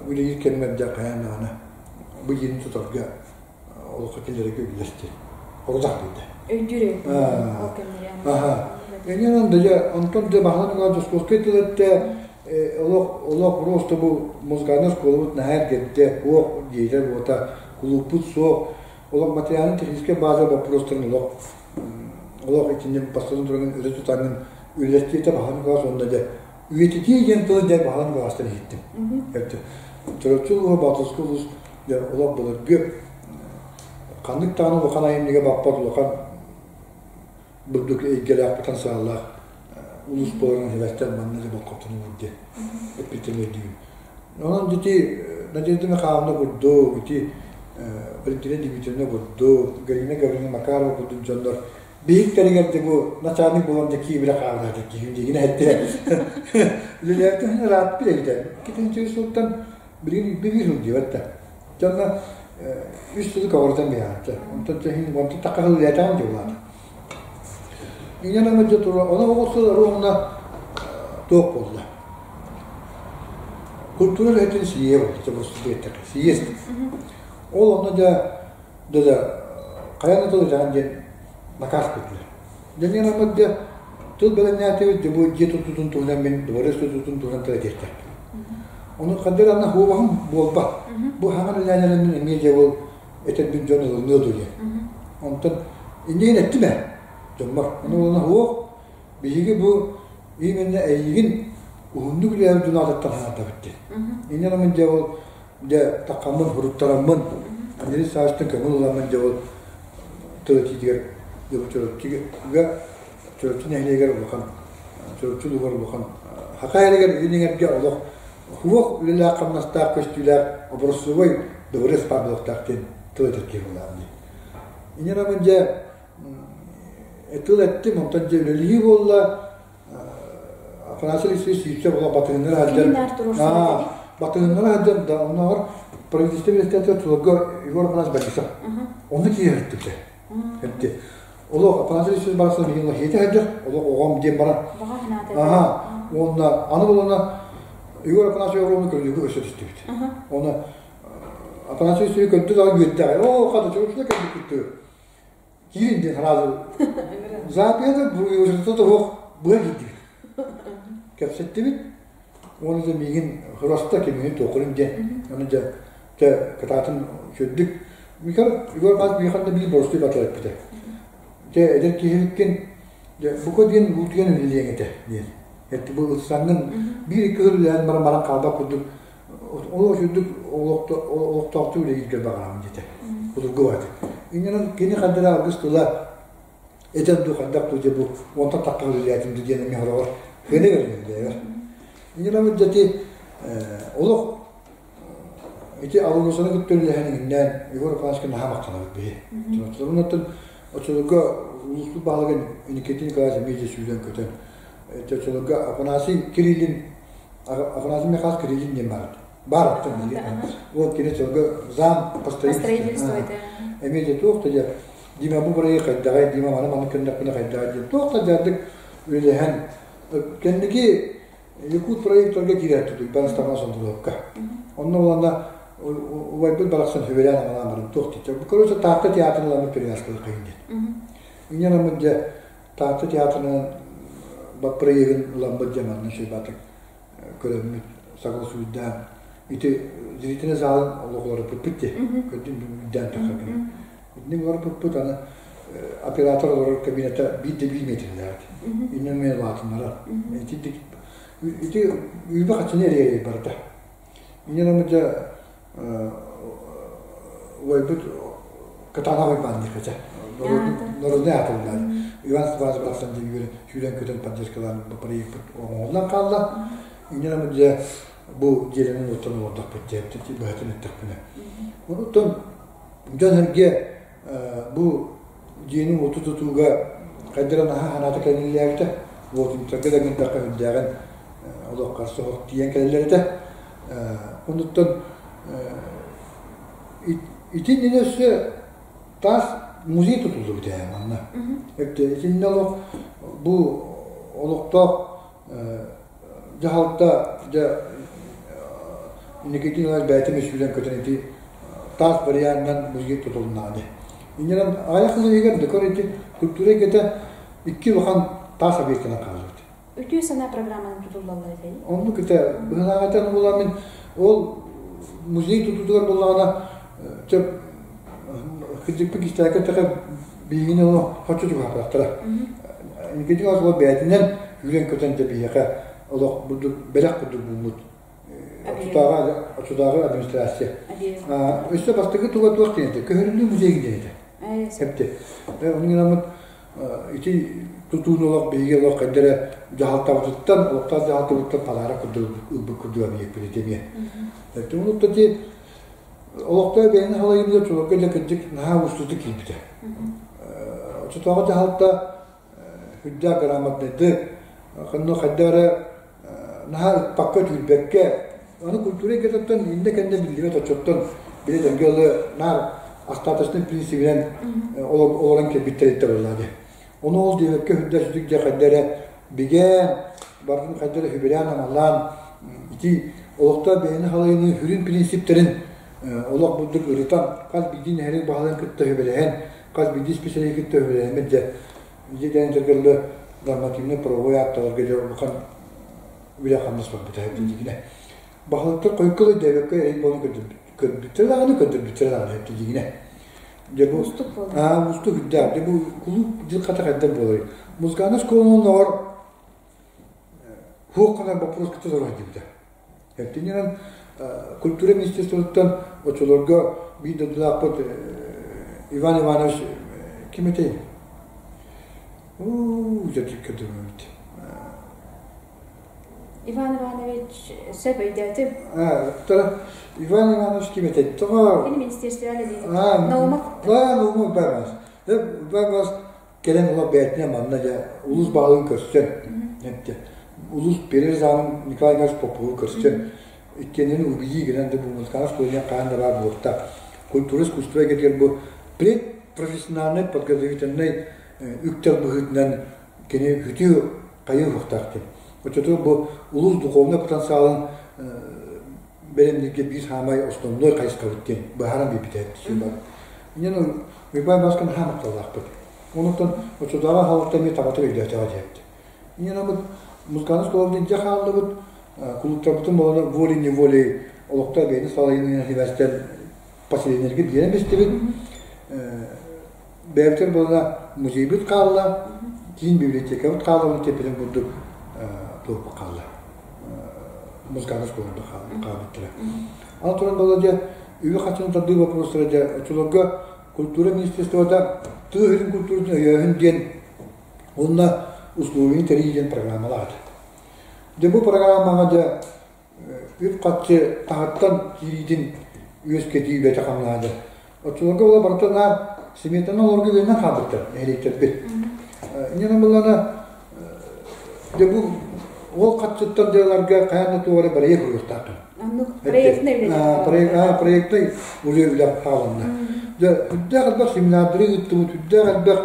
үлэлиир кэммэр дьэ хайаан даҕаны бу дьиэни тутарга олоххо киллэрэргэ үллэстиэ. Орудах биирдэ. Өйдүүр ол кэмнэри. Аха. Энньэнэн да дьэ онтон дьэ баһылан угаан Дьоскуоскай тыл эттэ олох олох просто бу музыкальнай оскуолабыт наһаа эргэрдэ, уох дьиэтэ буота, кулууппут суох. Олох материально-техническэй база боппуруостарын олох олох итиннэ бастатан туран өрө тутаҥҥын үллэстиэтэ баһылан угаан уонна дьэ үйэтитии диэн тылы дьэ баһылан угаастан иһиттим. Чурапчы улууһа Баатылскай улуус дьэ олох былыргы ханнык даҕаны улахан айымньыга баппат улахан бурдук эйгэлээх потенциаллаах улуус буоларын сибээстээн манна дьэ болҕомтону уурдэ эппиттэн өйдүүбүн. Онон ити Надежда Михайловна курдук, ити Валентина Дмитриевна курдук, Галина Гавриловна Макарова курдук дьоннор биһиктэригэр де бу начальник буолан да киибирэ хаалаата киһим диигин эттэ. Үлэлээбитин ырааппыт эбитэ. Китинчи сылтан билигин биир сыл диэбэт да. Дьонно үс сылы көҕүрүтэн биһаатта. Онтон тэһин онтон такка сыл үлэлээтэҕим дьэ улаата. Инньэ гынан дьэ тура ону оҕус сыл ровно туох буолла. Культура үлэһитин сийиэ буолла, сийиэс. Ол онно дьэ дьэ хайа да тыл этэҕин диэн накаас биэрдилэр. Дьэ мин дьэ тыл бэлэмнээтибит дьэ бу дьиэ тутуутун туһунан мин дворец тутуутун туһунан тыл этиэхтээхпин. Ону ханна эрэ хуобаһым буолбат. Бу хаҥан үлээнэрэ мин эмиэ дьэ ол этэрбин дьон ылыныа дуо диэн. Онтон иннигин эттим ээ дьоммор. Ону уонна суох биһиги бу именно эйигин уһуннук үлэлээбит дьон аатыттан санаатабыт диэн. Инньэ гынан дьэ ол дьэ таххаммын суруттараммын Андрей Савичтан көҥүл ыламмын дьэ ол тыл этиитигэр дьэ бу Чурапчыга Чурапчы нэһилиэгэр улахан Чурапчы улууһугар улахан Хака эригэр илин эҥэргэ олох суох үлэлээх-хамнастаах көстүүлээх образцовай дворец баар буолуохтаах диэн тыл этэр киһи буоллаҕым дии. Инньэ гынан дьэ тыл эттим, онтон дьэ үлэлиһии буолла. Афанасий Алексеевич Сивцев була батыһыннара сылдьан батыһыннара сылдьан да оннооҕор правительство министерство тылга Егор Афанасьевич Борисов онно киирэртибитэ. Эпти. Олох Афанасий Алексеевич барахсан миигин хиэтэ сылдьар, олох оҕом диэн баран. Аха. Уонна аны булана Егор Афанасьевич Егоровны көрдүүгү өссө түстүбүт. Оны Афанасий Алексеевич көрдү да үөрдэҕэ. Оо, хата чуручта кэлбиккит Киирин диэн сразу запиһы суох быа киирдибит. Кэпсэттибит. Уонна да миигин хроста кимигин туоххунун диэн. Аны дьэ дьэ кытаатын үчүгдүк. Михаил Егор Павлович миэхэ да биир боростуой батыл эппитэ. Дьэ эдэр киһибиккин дьэ бука диэн уутуйан үлэлиэҥ этэ диэн. Эти бу ылсаҥҥын биир-икки сыл үлэлээн баран баран хаалбат курдук Ол үрдүк олохтоохтук үлэлииргэ баҕараҕын диэтэ. Судургу баҕайы. Инньэ кини ханна алгыс тыла этэн дуу хайдах дуу дьэ бу уонтан тахха үлэлээтим дуу диэн эмиэ сороҕор хыына бэриллэр. Инньэ дьэти олох ити алгысаны кытта үлэлэһэн иҥиннээн Егор Афанасьевичка наһаа махтанабыт биһи. Оттон оччолорго улууспут баһылыга Никита Николаевич эмиэ дьэ сүүрэн көтөн оччолорго Афанасий Кириллин Афанасий Михайлович Кириллин диэн баар баар оттон вот кини сылгы зам по строительству эмиэ дьэ туох да дьэ Дима бу бырайыак хайдаҕай Дима маны маны көннөхпүнэ хайдаҕай диэн туох да дьардык үлэлэһэн кэнники Якут проекторга киирээт Уйбан Степанович Андуловка онно уонна убайбыт барахсан сүбэлээн аҕалаан баран туох диэтэ короче Таатта театрын ыламмыт перевязкалар хайын диэн инньэ гыммыт дьэ Таатта театрынан проегын ыламмыт дьэ манна Шейбатык көрөммүт. согласуйдаан ити зрительный залын олох уларыппыппыт дии. Көрдүм үрдээн тахсаргын. Итинник уларыппыппыт аны оператор олорор кабинета биир да биир метрлээх. Иннин мен улаатыннарар. Ити ити үйбэ хаччыны эрийэр барыта. Иннин амыдьа уойбут кытаанах уйбаан диэххэ народнай аатыллар. Иван Степанович барахсан дьэ сүүрэн-көтөн поддержкалаан бу проекпыт оҥоһуллан хаалла. Иннин амыдьа бу дьиэлэнэн уоттан олордохпут диэн быһатын эттэхпинэ. Онуттан дьон-сэргэ бу дьиэни уоту тутууга хайдара наһаа санаата кэлиллээбитэ. Уотунтарга да гынтахха үрдээҕин олох харса суох тиийэн кэлэллэр этэ. Онуттан итиннэ өссө таас музей тутуллубут ээ манна. Итиннэ олох бу олохтоох дьаһалта дьэ Никитин Иванович бэйэтин сүүрэн-көтөн ити таас барыйаанынан музей тутулуннаҕа дии. Иннинэн аҕыйах сыл иһигэр декор ити культура эйгэтэ икки улахан таас объектынан хаалбыт. Үтүө санаа программанан тутуллаллар этэ. Оннук этэ. Быһылааҕытан буолан мин ол музей тутуутугар буоллаҕына чөп кырдьыкпыт кистээкэ тэхэ биһигини ону хоччу чугаһаппатахтара. Никитин Иванович ол бэйэтинэн үүрэн-көтөн да биһиэхэ олох бурдук бэлэх курдук буолбут оччотооҕу оччотооҕу администрация. Өссө бастакы туга туох диэн этэ? Көһөрүллүү музейын диэн этэ. Эпти. Онун гынаммыт ити тутууну олох биһиги олох хайда эрэ дьаһалтабытыттан, олохтоох дьаһалтабыттан палаара курдук ылбыт курдук эмиэппит ити эмиэ. Онуттан ити олохтоох бэйэни халайыыга чуларга дьэ кырдьык наһаа уустуктук киирбитэ. Оччотооҕу дьаһалта үрдээх грамотнайдык, ханна хайда эрэ наһаа ыкпакка-түүрбэккэ, аны культура эйгэтиттэн иннэ-кэннэ биллибэт оччоттон били дьоҥҥо ылы наар остаточнай принцибинэн олорон кэлбиттэриттэ буоллаа дии. Ону ол диэбэккэ үрдэ сүтүк дьэ хайда эрэ бигээн, барытын хайда эрэ үбүлээн-амалаан ити олохтоох бэйэни халайыныы сүрүн принциптэрин олох бурдук ырытан, хас биирдии нэһилиэк баһылыгын кытта сүбэлэһэн, хас биирдии специалиһы кытта сүбэлэһэммит дьэ дьэ диэн дьэргэллэ нормативнай правовой аакталарга дьэ улахан үлэ-хамнас барбыта дьигинэ. Баһылыктар хойукка өйдөөбөккө эрэй буолан көрбүттэрэ даҕаны көрдөрбүттэрэ даҕаны дьигинэ. Дьэ бу Уустук буолла. Уустук үрдээх. Дьэ бу кулууп дьыл хата хайдах буоларый? Музыкальнай школанан оҕор хуох гынар боппуруос кытта сорох дибитэ. Эртининэн культура министерствотыттан оччолорго биир дойдулаахпыт Иван Иванович ким этэй? Уу, дьэ Иван Иванович сөп өйдөөтүм. Иван Иванович ким этэй? Тоҕо? Кини министерствоҕа үлэлиир. Наумов. Да, Наумов Баймас. Баймас кэлэн ула бэйэтинэн манна дьэ улуус баһылыгын көрсөн, улуус перезамын Николай Иванович Попову көрсөн, иккиэннэрин убийии гынан да бу музыкальнай школе хаан да баар буолта. Культура искусство эйгэтигэр бу предпрофессиональнай подготовительнай үктэл быһыытынан кини үтүө хайыы уһуктаах диэн. Оччотугар бу улуус духовнай потенциалын бэлэмнииргэ биир саамай основной хайысхабыт диэн быһааран биэрбитэ Инньэ Уйбаан Баскын хаан махталлаахпыт. Онуттан оччотооҕу аһылыкта эмиэ табатык өйдөөтөҕө диэбит. Инньэ музыкальнай школабыт илдьэ хааллыбыт, кулууптарбытын буолана волей-неволей олохтоох бэйэни салайыныы сибээстэн поселениелэргэ биэрэн бистибит. Бэйэбитигэр буолана музейбыт хаалла, киин библиотекабыт хаалла, оны теппитин курдук туохпут хаалла. Музыкальнай школабыт хаалбыттара. Аны туран буолла дьэ, үбү-харчыны тардыы боппуруостара дьэ, оччолорго культура министерствота тыа сирин культуратын өйөөһүн диэн уонна условияны тэрийии диэн программалаах этэ. Дьэ бу программаҕа дьэ үп-харчы таһыттан киириитин үөскэтии үлэтэ хамнаада. Оччолорго була барыта наар сметаны олорго үөрэнэн хаалбыттар нэһилиэктэрбит. Инньэ буллана дьэ бу ол харчыттан дьыаларга хайаан да туох эрэ бырайыак уруйуохтааххын. Оннук проектнай үлэ. Проектнай үлэ үлэ хааланна. Дьэ үрдээх элбэх семинардары ыыттыбыт, үрдээх элбэх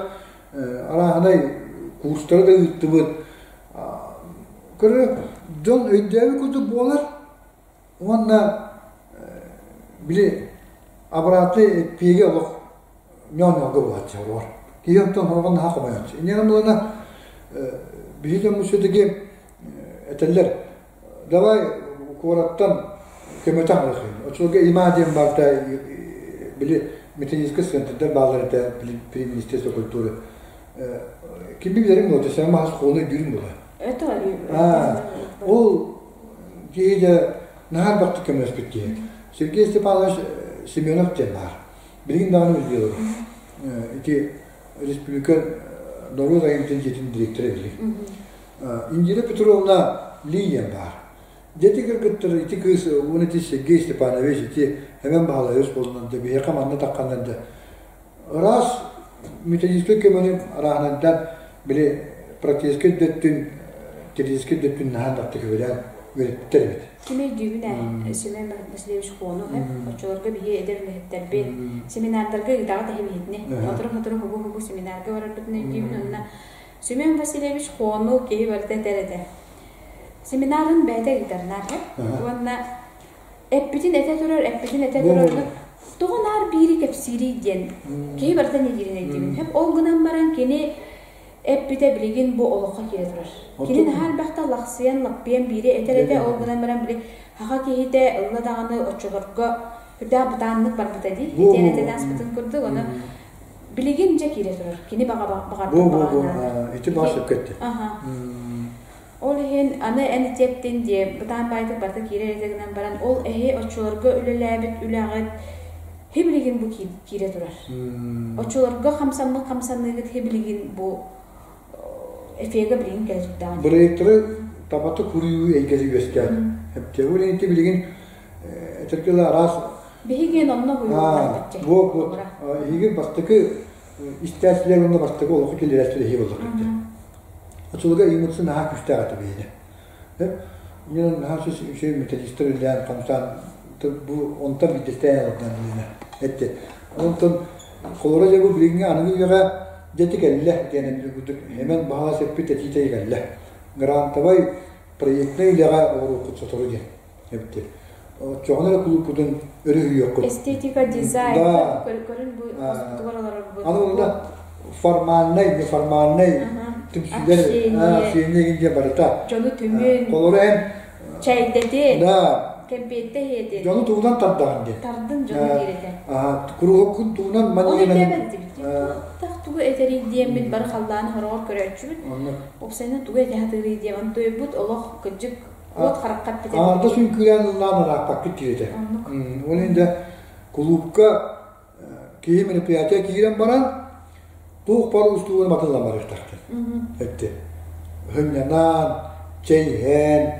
арааһынай курстары да ыыттыбыт. Көрө дьон өйдөөбүт курдук буолар уонна били обратный эппиэги олох ньоонньоҕо буолааччы олор. Киһи онтон хороҕон наһаа хомойооччу. Инньэ гынан биһи дьоммут все-таки этэллэр давай. Куораттан көмөтө аҕалыаххын. Оччолорго ИМА диэн баарта били методическай центрдар бааллар этэ при Министерстве культуры. Кими билэрим буолла, сэмэ мас хону өйдүүрүм буолла. Это Ол киһи дьэ наһаа элбэхтик көмөлөспүт киһи. Сергей Степанович Семенов диэн баар. Билигин даҕаны үлэлиир. Ити республика норуот айымньытын дьиэтин дириэктэрэ билигин. Индира Петровна Ли диэн баар. Дьэ ити кыргыттар ити кыыс уон ити Сергей Степанович ити Эмэн Баһылайыс буолунан да биһиэхэ манна тахханнар да ыраас методическай көмөнү арааһынайдан били практическай дөттүн теоретическай дөттүн наһаа элбэхтик үөрээн үөрэппиттэр эбит. Ким өйдүүбүн ээ Семен Васильевич Хуону оччолорго биһи эдэр үлэһиттэрбит семинардарга ыытаҕыт эһибиһитини сотору-сотору хубу-хубу семинарга барарбытын өйдүүбүн онно Семен Васильевич Хуону киһи барыта этэр этэ. Семинарын бэйэтэ ыытарнаах уонна эппитин этэ турар, эппитин этэ турар тоҕо наар биири кэпсиирий диэн киһи барыта не диирин өйдүүбүн. Хэп ол гынан баран кини эппитэ билигин бу олоххо киирэ турар. Кини наһаа элбэхтэ лахсыйан, лаппыйан биири этэр этэ, ол гынан баран били хаха киһитэ ылла даҕаны оччолорго үрдээх бытааннык барбыта дии. Итиэн этэн ааспытын курдук, ону Билигин дьэ киирэ турар. Кини баҕарбыт баҕаһынаан. Ити баар сөпкө эттэ. Ол иһин аны эн итиэттин диэ бытаан баайдык барыта киирэр этэ гынан баран ол эһи оччолорго үлэлээбит үлэҕит хибилигин бу киирэ турар. Оччолорго хамсаммыт хамсаныыгыт хибилигин бу эфиэгэ билигин кэлэ турдаҕын. Проекторы табатык хуруйуу эйгэтэ үөскээн. Эптиэбил ити билигин этэргэ араас Биһиги онно буйуолларбыт Бу иһигин бастакы истээччилэр уонна бастакы олоххо киллэрээччилэр иһи буоллахпыт. Очулуга иммутсы наһаа күүстээх этэ биһиги. Мен наһаа үчүгэй методистар үлэлээн хамсаан бу онтон биирдэстээн олордон этте. Онтон холоро дьэ бу билиҥҥи аныгы үйэҕэ дьэти кэллэ диэн курдук хэмэн баһа сеппит этиитэ кэллэ. Грантовай проектнай үлэҕэ олоруохпут сотору диэн. Эбитэ. Оччоҕуна эрэ кулууппутун өрүһүйүөххүт. Эстетика, дизайн, Да. көрүн бу тугар олорорбут. Аны онно формальнай, неформальнай түмсүүлэр, общение диэн барыта. Дьону түмүн. Холоро эн чэйдэтин. Да. Кэмпиэттэ иһиэтин. Дьону тугунан тардаҕын диэн. Тардын дьону диир этэ. Куруһуккун тугунан Ол өйдөөбөт Туох тугу этэрий диэммит бары халлааны хороҕор көрөөччүбүт. Уопсайынан тугу этэ сатыырый диэм онтуйбут олох кырдьык Уот харахха эппитэ. Аҥардас үҥкүүлээн ыллаан ырааппаккыт диир этэ. Ол иһин дьэ кулуупка киһи мероприятие киирэн баран туох баар устуугун батыллан барыахтаахтар. Этти. Хынньанан, чэй иһэн,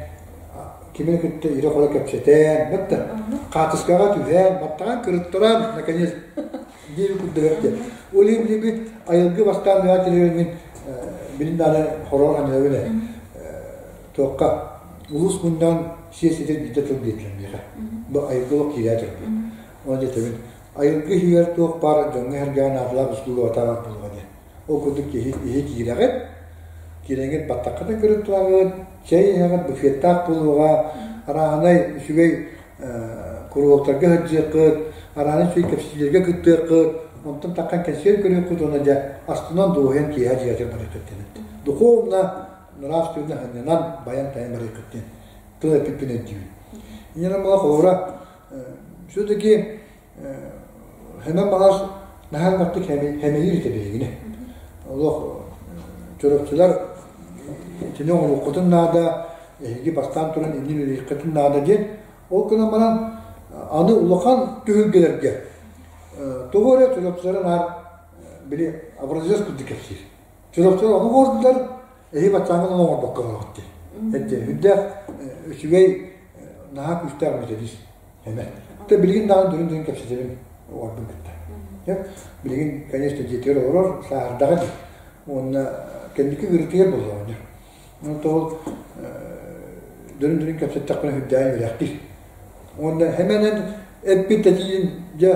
кими кытта ирэ-хоро кэпсэтэн, батта хаатыскаҕа түһэн, баттаҕан кырыттаран, наконец диэби курдук этти. Ол иһин билигин айылгы бастаан үөһэ мин билин даҕаны хороон анньабын ээ. Туохха улуус мунньаҕын сиэсситин биирдэ тыл биэрдилэр миэхэ. Бу айылгы олох киирээ турбут. Онон этэбин, айылгы иһигэр туох баар дьоҥҥо-сэргэҕэ наадалаах услуга батаабат буолуоҕа диэн. Ол курдук киһи иһи киирэҕит, киирэҥҥит баттаххытын көрөн тураҕыт, чэй иһэҕит, буфеттаах буолуоҕа, арааһынай үчүгэй куруһуоктарга сылдьыаххыт, арааһынай үчүгэй кэпсэтиилэргэ кыттыаххыт, онтон таххан кэнсиэр көрүөххүт уонна дьэ астынан дуоһуйан киэһэ дьиэҕитигэр барыаххыт диэн. Духовно нравственно сынньанан байан-тайан барыаххыт диэн тыл эппиппин өйдүүбүн. Инньэ буола холобура все-таки хэмэн баҕас наһаа элбэхтик хэмэлиир этэ биһигини. Олох чурапчылар итини оҥоруоххутун наада, эһиги бастаан туран иннин үлэлиэххитин наада диэн. Ол гынан баран аны улахан түһүлгэлэргэ тоҕо эрэ чурапчылары наар били образец курдук кэпсиир. Чурапчылар ону оҥордулар, эһи баччааҥҥын ону оҥорбокко олороҕут диэн. Эттэ, үрдээх үчүгэй наһаа күүстээх методист эмэ. Тэ билигин даҕаны дөрүн-дөрүн кэпсэтэбин уорбун кытта. Билигин, конечно, дьиэтигэр олорор, сааһырдаҕа дии. Уонна кэнники ыарытыйар буоллаҕа. Онон ол дөрүн-дөрүн кэпсэттэхпинэ үрдээн үөрэхтиир. Уонна хэмэнэн эппит этиин дьэ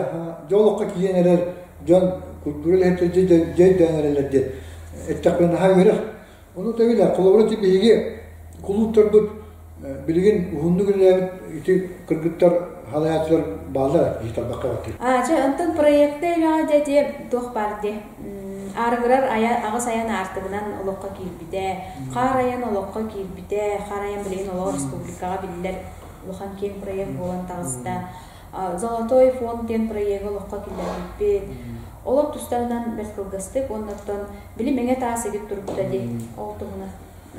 дьэ олоххо киирэн эрэр дьон культура үлэһиттэрэ дьэ дьэ өйдөөн эрэллэр диэн эттэхпинэ наһаа үөрэх. Ону тэбилэ холобура ити биһиги кулууптарбыт билигин уһуннук үлэлээбит ити кыргыттар халайааччылар бааллар киһи тарбахха баттыыр. А, чэ, онтон проекта үлэҕэ дьэ дьэ туох баар дии Аарыгырар аҕыс айан аартыгынан олоххо киирбитэ, хаар айан олоххо киирбитэ, хаар айан билигин олоҕо республикаҕа биллэр. улахан киэҥ проект буолан таҕыста. Золотой фонд диэн проегы олоххо киллэрбиппит. Олор тустарынан бэрт кылгастык уонна оттон били мэҥэ таас эбит турбута дии ол туһунан.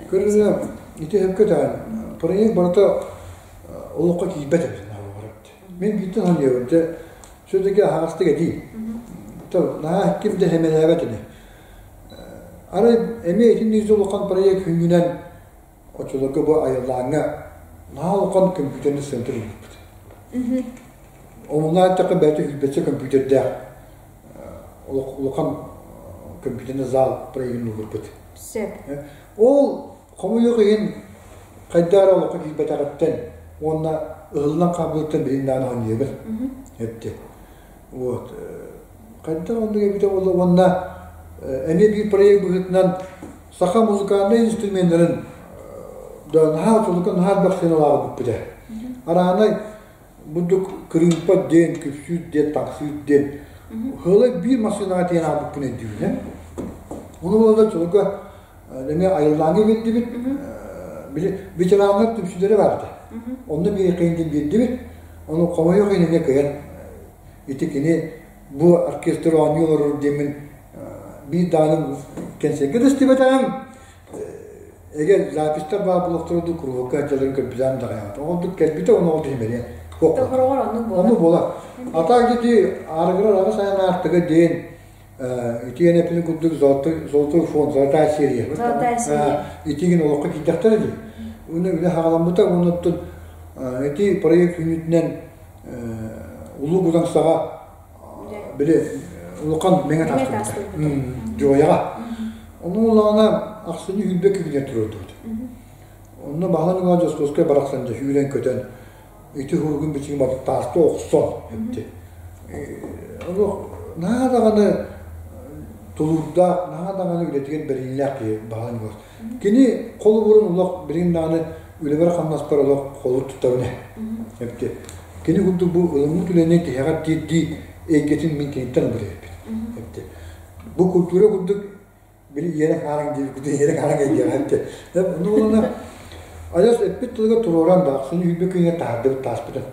Көрүнэ ити сөпкө даҕаны проект барыта олоххо киирбэт эбит Мин бииртэн саныыбын дьэ все-таки аһаҕастык этии. Наһаа ким да сэмэлээбэт ини. Арай эмиэ итинник улахан проект хүннүнэн оччолорго бу айыллааҥҥа наһаа улахан компьютерный центр ылбыппыт. Омуннаан эттэххэ бэйэтэ сүүрбэччэ компьютердээх улахан компьютерный зал проегын ылбыппыт. Сөп. Ол хомойуох иһин хайдах эрэ олоххо киирбэтэҕиттэн уонна ыһыллан хаалбытыттан билин даҕаны хонньуйабын. Эпти. Вот. Хайдах оннук эбитэ буолла уонна эмиэ биир проект быһыытынан саха музыкальнай инструменнарын да наһаа чулука наһаа элбэх сыаналаах бүппүтэ. Араанай бурдук кырыымпа диэн, күпсүүт диэн, таҥсыыт диэн хыалай биир массыынаҕа тиийэн аабыппын өйдүүбүн. Ону буолла чулука эмиэ айыллааҥҥа биэрдибит. Били ветераннар түмсүүлэрэ баар этэ. Онно биир кыйын диэн биэрдибит. Ону хомойуох иһин эмиэ кыйан ити кини бу оркестр оонньуу олорор диэммин биир даҕаны кэнсиэргэ да истибэтэҕим. Эгер записьтар баар буолуохтара дуу, куруһуокка сылдьалларын көрбүтээм даҕайаҕыт. Оҕолдук кэлбитэ, ону ол иһимэриэн. Хороҕор оннук буолар. Оннук буолар. А так ити арыгырар аҕыс айан аартыга диэн итиэн эпини курдук золотой, золотой фонд, золотая серия. Золотая серия. Итигин олоххо киирдэхтэрэ дии. Уонна үлэ хаҕаламмыта, уонна ити проект күнүтүнэн Улуу Кудаҥсаҕа били улахан мэҥэ таас турбута. Дьуойаҕа. Ону улаҕана ахсынньы сүүрбэ күнүгэр туруордубут. Онно Баһылай Николаевич Дьоскуоскай барахсан дьэ сүүрэн-көтөн ити уһугун бичигин барыта тааска охсон эпти. Ону наһаа даҕаны тулуурдаах, наһаа даҕаны үлэтигэр бэриниилээх киһи Баһылай Николаевич. Кини холобурун олох билигин даҕаны үлэбэр-хамнаспар олох холур туттабын эбит. Кини курдук бу ылыммыт үлэни тиһэҕэр тиэрдии эйгэтин мин киниттэн ылбыт эбиппин. Эбит. Бу культура курдук били иэрэ хаараҥ диэбит иэрэ хаараҥ эйгэҕэ эбит. Ону уонна адьас эппит тылыгар туруоран да ахсын үүрбэ күҥҥэ таһардыбыт тааспытын.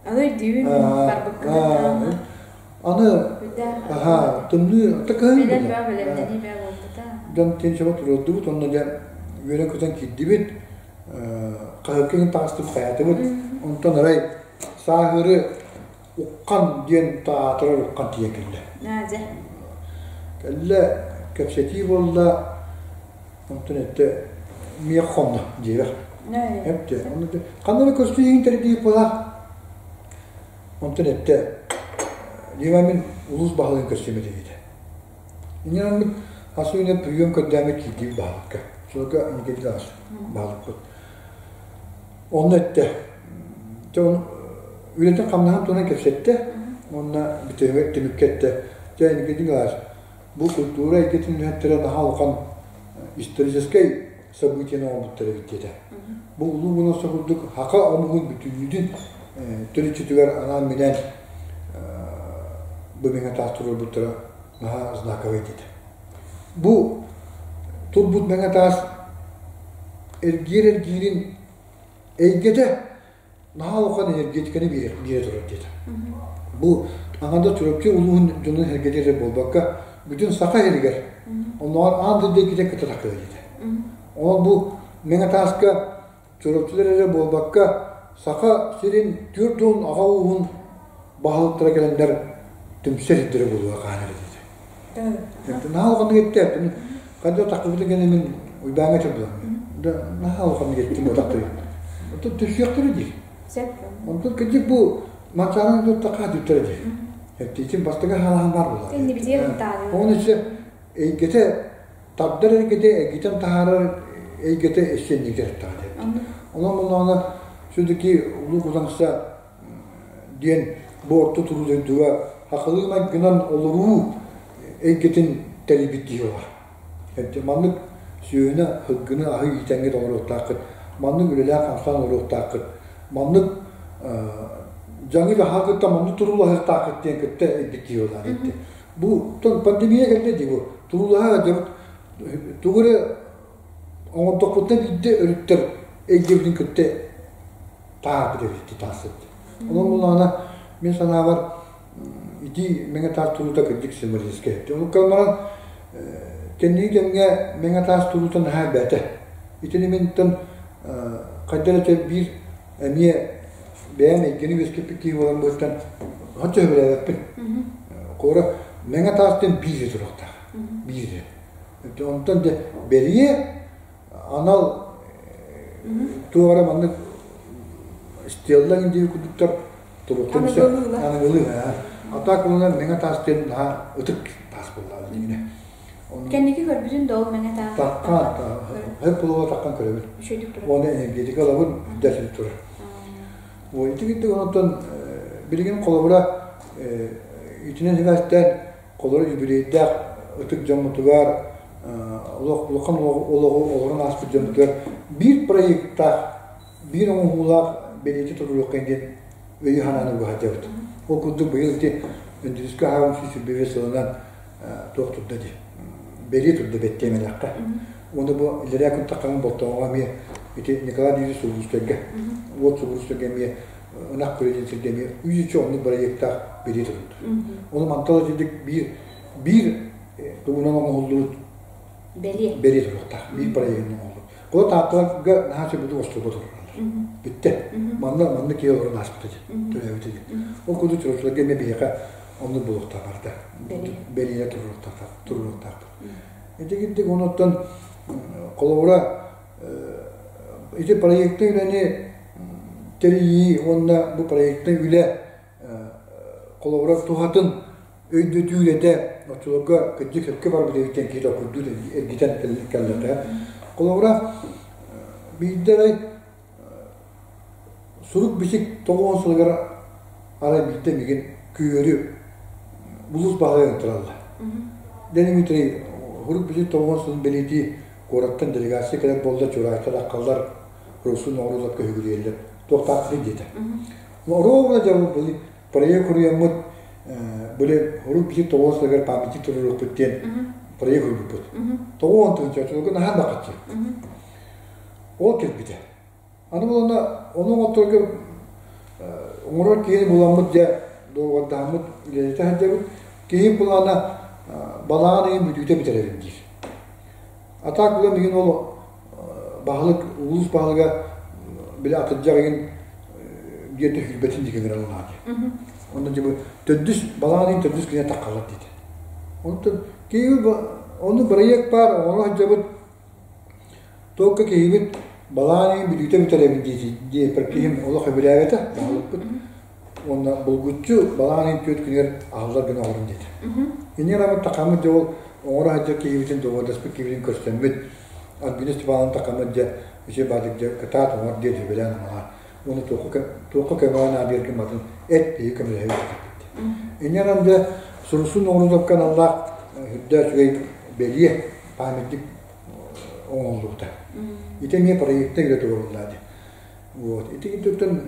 Аны өйдүүбүн барбыккытын. Аны аха тымныы кыһын дьон теншоҕа туруордубут онно дьэ үөрэн-көтөн киирдибит хаһыакка иһин таҕыстыбыт хайаатыбыт онтон арай сааһыры Уххан диэн таатырар Уххан тиийэн кэллэ кэллэ кэпсэтии буолла онтон эттэ миэх хонно диэбэх эптэ ханна эрэ көстүү тэрийдиир буолар Онтон эттэ, Дима мин улуус баһылыгын көрсүөм этэ диэтэ. Инньэ гыммыт хас күнүнэн прием көрдөөммүт киирдибит баһылыкка. Сылга Николай баһылыкпыт. Онно эттэ, дьэ ону үлэтин хамнаһын туһунан кэпсэттэ уонна бүтүмүк түмүккэ эттэ, дьэ Николай Николаевич, бу культура эйгэтин үлэһиттэрэ наһаа улахан историческай событиены оҥорбуттар эбит диэтэ. Бу улуу болуоссат курдук саха омугун бүтүннүүтүн төрүччүтүгэр анаан-минээн бу мэҥэ таас туруорбуттара наһаа знаковай диэтэ. Бу турбут мэҥэ таас эргиир эргиирин эйгэтэ наһаа улахан энергетиканы биэрэ турар диэтэ. Бу аҥардас Чурапчы улууһун дьонун сэргэтэ эрэ буолбакка, бүтүн Саха сиригэр, оннооҕор аан дойду эйгэтэ кытта тахсыа диэтэ. Онон бу Мэҥэ Тааска Чурапчылар эрэ буолбакка, Саха сирин 40 аҕа ууһун баһылыктара кэлэннэр түмсэр сирдэрэ буолуо хаан эрэ диэтэ. Наһаа улаханнык эттэ. Ханна таххыбытын кэннэ мин Уйбааҥҥа этэр Да наһаа улаханнык эттим буотахтыы. Онтон түсүөхтэрэ диир. Онтон кырдьык бу Манчаараны туттахха түттэрэ диир. Эптиитин бастакы хаалаһан баар буолар. Оны ise эйгэтэ тардар эйгэтэ эргитэн таһаарар эйгэтэ эссенникер таҕа диэн. Онон буллаҕына все-таки улуу кутаҥса диэн бу орто туруу дойдуга хахылыы майгынан олоруу эйгэтин тэрийбит киһи бар. Маннык сүөһүнү, сылгыны аһы иитэҥҥит олоруохтааххыт, маннык үлэлээх-хамсаан олоруохтааххыт, маннык дьаҥы дьаһаҕы кытта маннык туруулаһыахтааххыт диэн кытта эппит киһи буолар. Бу пандемия кэллэ дии бу. Туруулаһа тугу эрэ оҥордохпутуна биирдэ өрүттэр эйгэбитин кытта Таарбыт эбит таас Онон булаана мин санаабар ити мэҥэ таас туруута кырдьык символическай эбит. Ол баран кэнники кэмҥэ мэҥэ таас туруута наһаа элбээтэ. Итини минтэн хайдах эрэ биир эмиэ бэйэм эйгэни үөскэппит киһи буолан быһыттан хачча сөбүлээбэппин. Куора мэҥэ таас диэн биир туруохтаах. Биир. Онтон дьэ бэлиэ анал туох эрэ маннык стелла диир курдуктар туруохтан аныгылыы а так онон мэҥэ таас диэн наһаа ытык таас буолла дигинэ Кэнники көрбүтүн да ол мэҥэ таас таккан хөп булуга таккан көрөбүн уонна энергетика ылабын үрдэ турар ити курдук онтон билигин холобура итинэн сибээстээн Холоро юбилейдаах ытык дьоммутугар, олох улахан олоҕу олорон ааспыт дьоммутугар биир проектаах, биир оҥоһуулаах бэлиэтэ туруоруохха диэн өйү-санааны угаһатыабыт. Ол курдук быйыл ити Өндүрүскэ аһаҕын 125 сылынан туох турда дии, бэлиэ турда бэттиэмэлэххэ. Уонна бу иллэрээ күн тахханан Болтоҥоҕо эмиэ ити Николай Дмитриевич Субуруускайга, уот Субуруускайга эмиэ ынах күрэ диэн сиргэ эмиэ үс оннук бырайыактаах бэлиэ турбут. Ону мантан итинник биир биир тугунан оҥоһуллубут бэлиэ бэлиэ туруохтаах биир проегынан оҥоһуллубут. Кула Таатталарга наһаа сөбүтүк остуолба тураллар. Бүттэ. Манна манна киһи олорон ааспыта дии, төрөөбүтэ дии. Ол курдук чурапчыларга эмиэ биһиэхэ оннук буолуохтаах барыта. Бэлиэ туруохтаах туруохтаахпыт. Ити курдук онуттан холобура ити проектнай үлэни тэрийии уонна бу проектнай үлэ холобура туһатын өйдөтүүр этэ оччолорго кырдьык сөпкө барбыт эбит киһи толкуйдуур эргитэн кэллэххэ холобура биирдэ арай сурук-бичик тоҕуон сылыгар арай биирдэ мигин күөрү улуус баһылыгын тураллар Дмитрий сурук-бичик тоҕуон сылын бэлиэтии Куораттан делегация кэлэр буолла, Чураайта даххаллар, Русун оҕолор көһүгүрүйэллэр. Туохтаахтарый диэтэ. Оруобуна дьэ били проект суруйаммыт били урук биир тоҕус сылыгар памятник туруоруохпут диэн проект суруйбуппут. Тоҕуон тыһыынча оччолорго наһаа бакаччы. Ол кэлбитэ. Аны булана ону оҥотторго оҥорор киһини буламмыт дьэ доҕордоһоммут үлэлэтэ сылдьабыт. Киһи булана балаҕан ыйын бүтүүтэ бүтэрэбин диир. А так булан билигин ол баһылык улуус баһылыга били атырдьах ыйын диэтэ сүүрбэтин диэки гынан ылаа дии. Онно дьэ бу төрдүс балаҕан ыйын төрдүс күнэ таххалар диэтэ. Онтон киһи ону бырайыак баар оҥоро сылдьабыт Туокка киһибит балаан иһин бүлүүтэ бүтэрэбин диэппэр киһим олох сөбүлээбэтэ, баһылыкпыт. Уонна булгуччу балаан иһин түөрт күнүгэр аһыллар гына оҥорун диэтэ. Инньэ гынан такаммыт дьэ ол оҥоро сылдьар киһибитин, доҕордоспут киһибитин көрсөммүт, Альбина Степановна такаммыт дьэ үчүгэй баадык дьэ кытаат оҥор диэн сөбүлээн амалаан уонна туохха туохха көмөҕө наадыйаргын батын эт биһиги көмөлөһөбүт диэбит. Инньэ гынан дьэ сурусун оҥорудокка аналлаах үрдээх үчүгэй бэлиэ памятник оҥоһуллубута. Ити эмиэ проектнай үлэ туруоруллаа дии. Вот. Ити курдуктан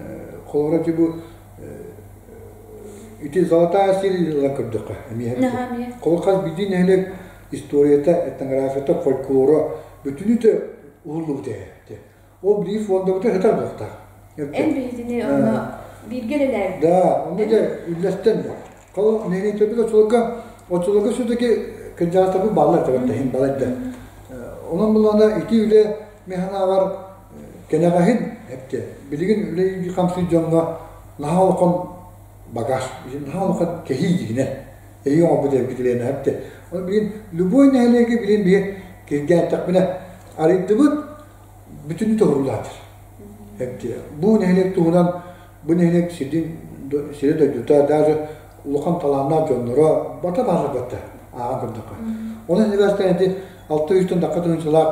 холобура ити бу ити золотая серия ылан көрдөххө эмиэ. Холобура хас биирдии нэһилиэк историята, этнографията, фольклора бүтүнүтэ уһуллубут ээ. Ол биир фондабыта сытар буолуохтаах. Эн биһитини онно бииргэ үлэлээбит. Да, онно дьэ үллэстэн. Холобура нэһилиэктэрбит оччолорго оччолорго все-таки кырдьаҕастарбыт бааллар этэ иһин балайда. Онон булана ити үлэ мин санаабар кэнэҕэһин эптэ. Билигин үлэ хамсыыр дьоҥҥо наһаа улахан багаж, наһаа улахан кэһии дигинэ. Эһиги оҥорбут эбиккит үлэни эптэ. Ол билигин любой нэһилиэги билигин биһи киргээттэхпинэ арыйдыбыт бүтүннүү тоһуруулаатар. Эптэ. Бу нэһилиэк туһунан бу нэһилиэк сирин сири дойдута даже улахан талааннаах дьонноро бата бааллар батта ааҕан көрдөххө. Онон сибээстээн ити алта үстэн тахха тыһыынчалаах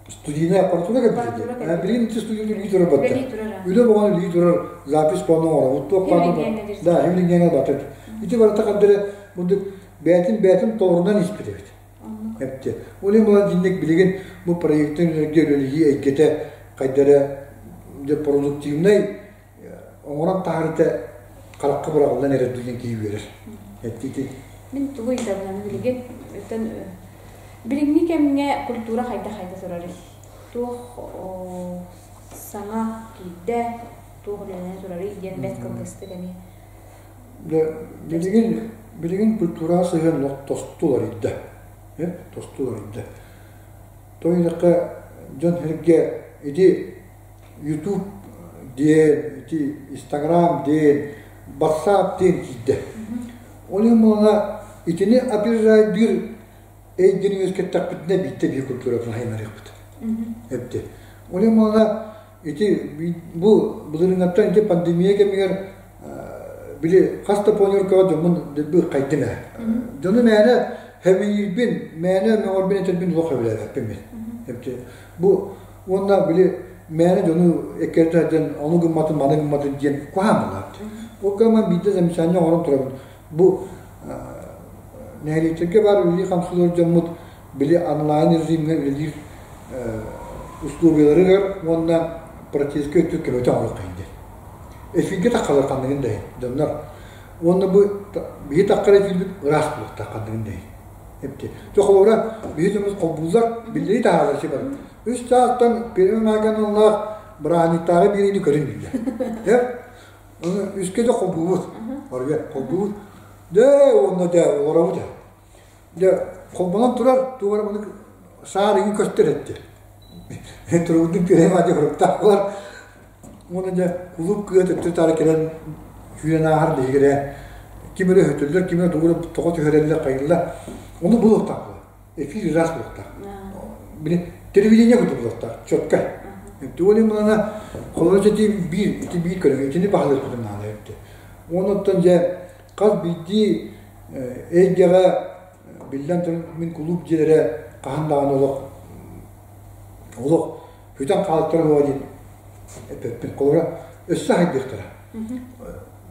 студийнай аппаратура кэлбитэ. Билигин ити студия үлэлии турар батта. Үлэ буолан үлэлии турар запись буолан оҥоробут туох баар да химлингеҥэ батыт. Ити барыта хандары мындык бээтин бээтин толорунан испит эбит. Эпти. Ол иһин буолан дьинник билигин бу проектын үлэлэргэ үлэлэһии эйгэтэ хайдара продуктивнай оҥорон таһаарыыта харахха быраҕыллан эрэр диэн киһи үөрэр. Эттити. Мин тугу ыйытабын билигин өтөн билиҥҥи кэмҥэ культура хайда хайда турарый? Туох саҥа киирдэ, туох үлэлэнэ турарый диэн бэрт кылгастык эмиэ. Билигин билигин культураҕа сыһыан тосту уларыйда. Тосту уларыйда. Тоҕо диэтэххэ дьон-сэргэ ити YouTube диэн, ити Instagram диэн, WhatsApp диэн киирдэ. Ол иһин буолана итини опережайдыыр эйгэни үөскэттэхпитинэ биирдэ биир культуратын хайынарыахпыт. Эбитэ. Ол иһин буолана ити бу былырыыҥҥаттан ити пандемия кэмигэр били хас да планеркаҕа дьоммун дэлби хайдым ээ. Дьону мээнэ хэбийиирбин, мээнэ мөҕөрбүн этэрбин олох сөбүлээбэппин мин. Эбитэ. Бу уонна били мээнэ дьону эккирэтэ сылдьан ону гымматын, маны гымматын диэн куһаҕан буолаат. Ол гынан биирдэ замечание оҥорон турабын. Бу нэһилиэктэргэ баар үлэлии-хамсыыр дьоммут били онлайн режимҥэ үлэлиир условияларыгар уонна практическай өттүн көмөтө оҥоруохха диэн. Эфиргэ таххалар ханныгын да иһин дьоннор. Уонна бу биһи таххар эфирбит ыраас буолуохтаах ханныгын да иһин. Эпти. Дьэ холобура биһи дьоммут холбууллар, биллэрии таһаарар бар. Үс чаастан Первый Маганаллаах бырааһынньыктааҕы биэриини көрүн биллэр. Дьэ, Оны үскэ да холбуубут. Барыга холбуубут. Дьэ, уонна дьэ, олоробут. Дьэ, холбонон турар, туох эрэ маннык саар иҥин көстөр этти. Туругурдун күрэм аадьа хоруктаах буолар. Уонна дьэ, кулууп кыа төттөрү-таары кэлэн сүүрэн ааһар биһигирэ. Ким эрэ өтөллөр, ким эрэ тугу эрэ тоҕо түһэрэллэр, хайыллар. Ону булуохтаах буолар. Эфир ыраас буолуохтаах. Били телевидение курдук буолуохтаах, четко. Тугу мылана холоро ити биир ити биир көрүҥ итини баһылыахпытын наада эбит. Онуттан дьэ хас биирдии эйгэҕэ биллэн туран мин кулууп дьиэлэрэ хаһан даҕаны олох олох бүтэн хаалтара буола диэн эппэппин. Холобура өссө хайдыахтара.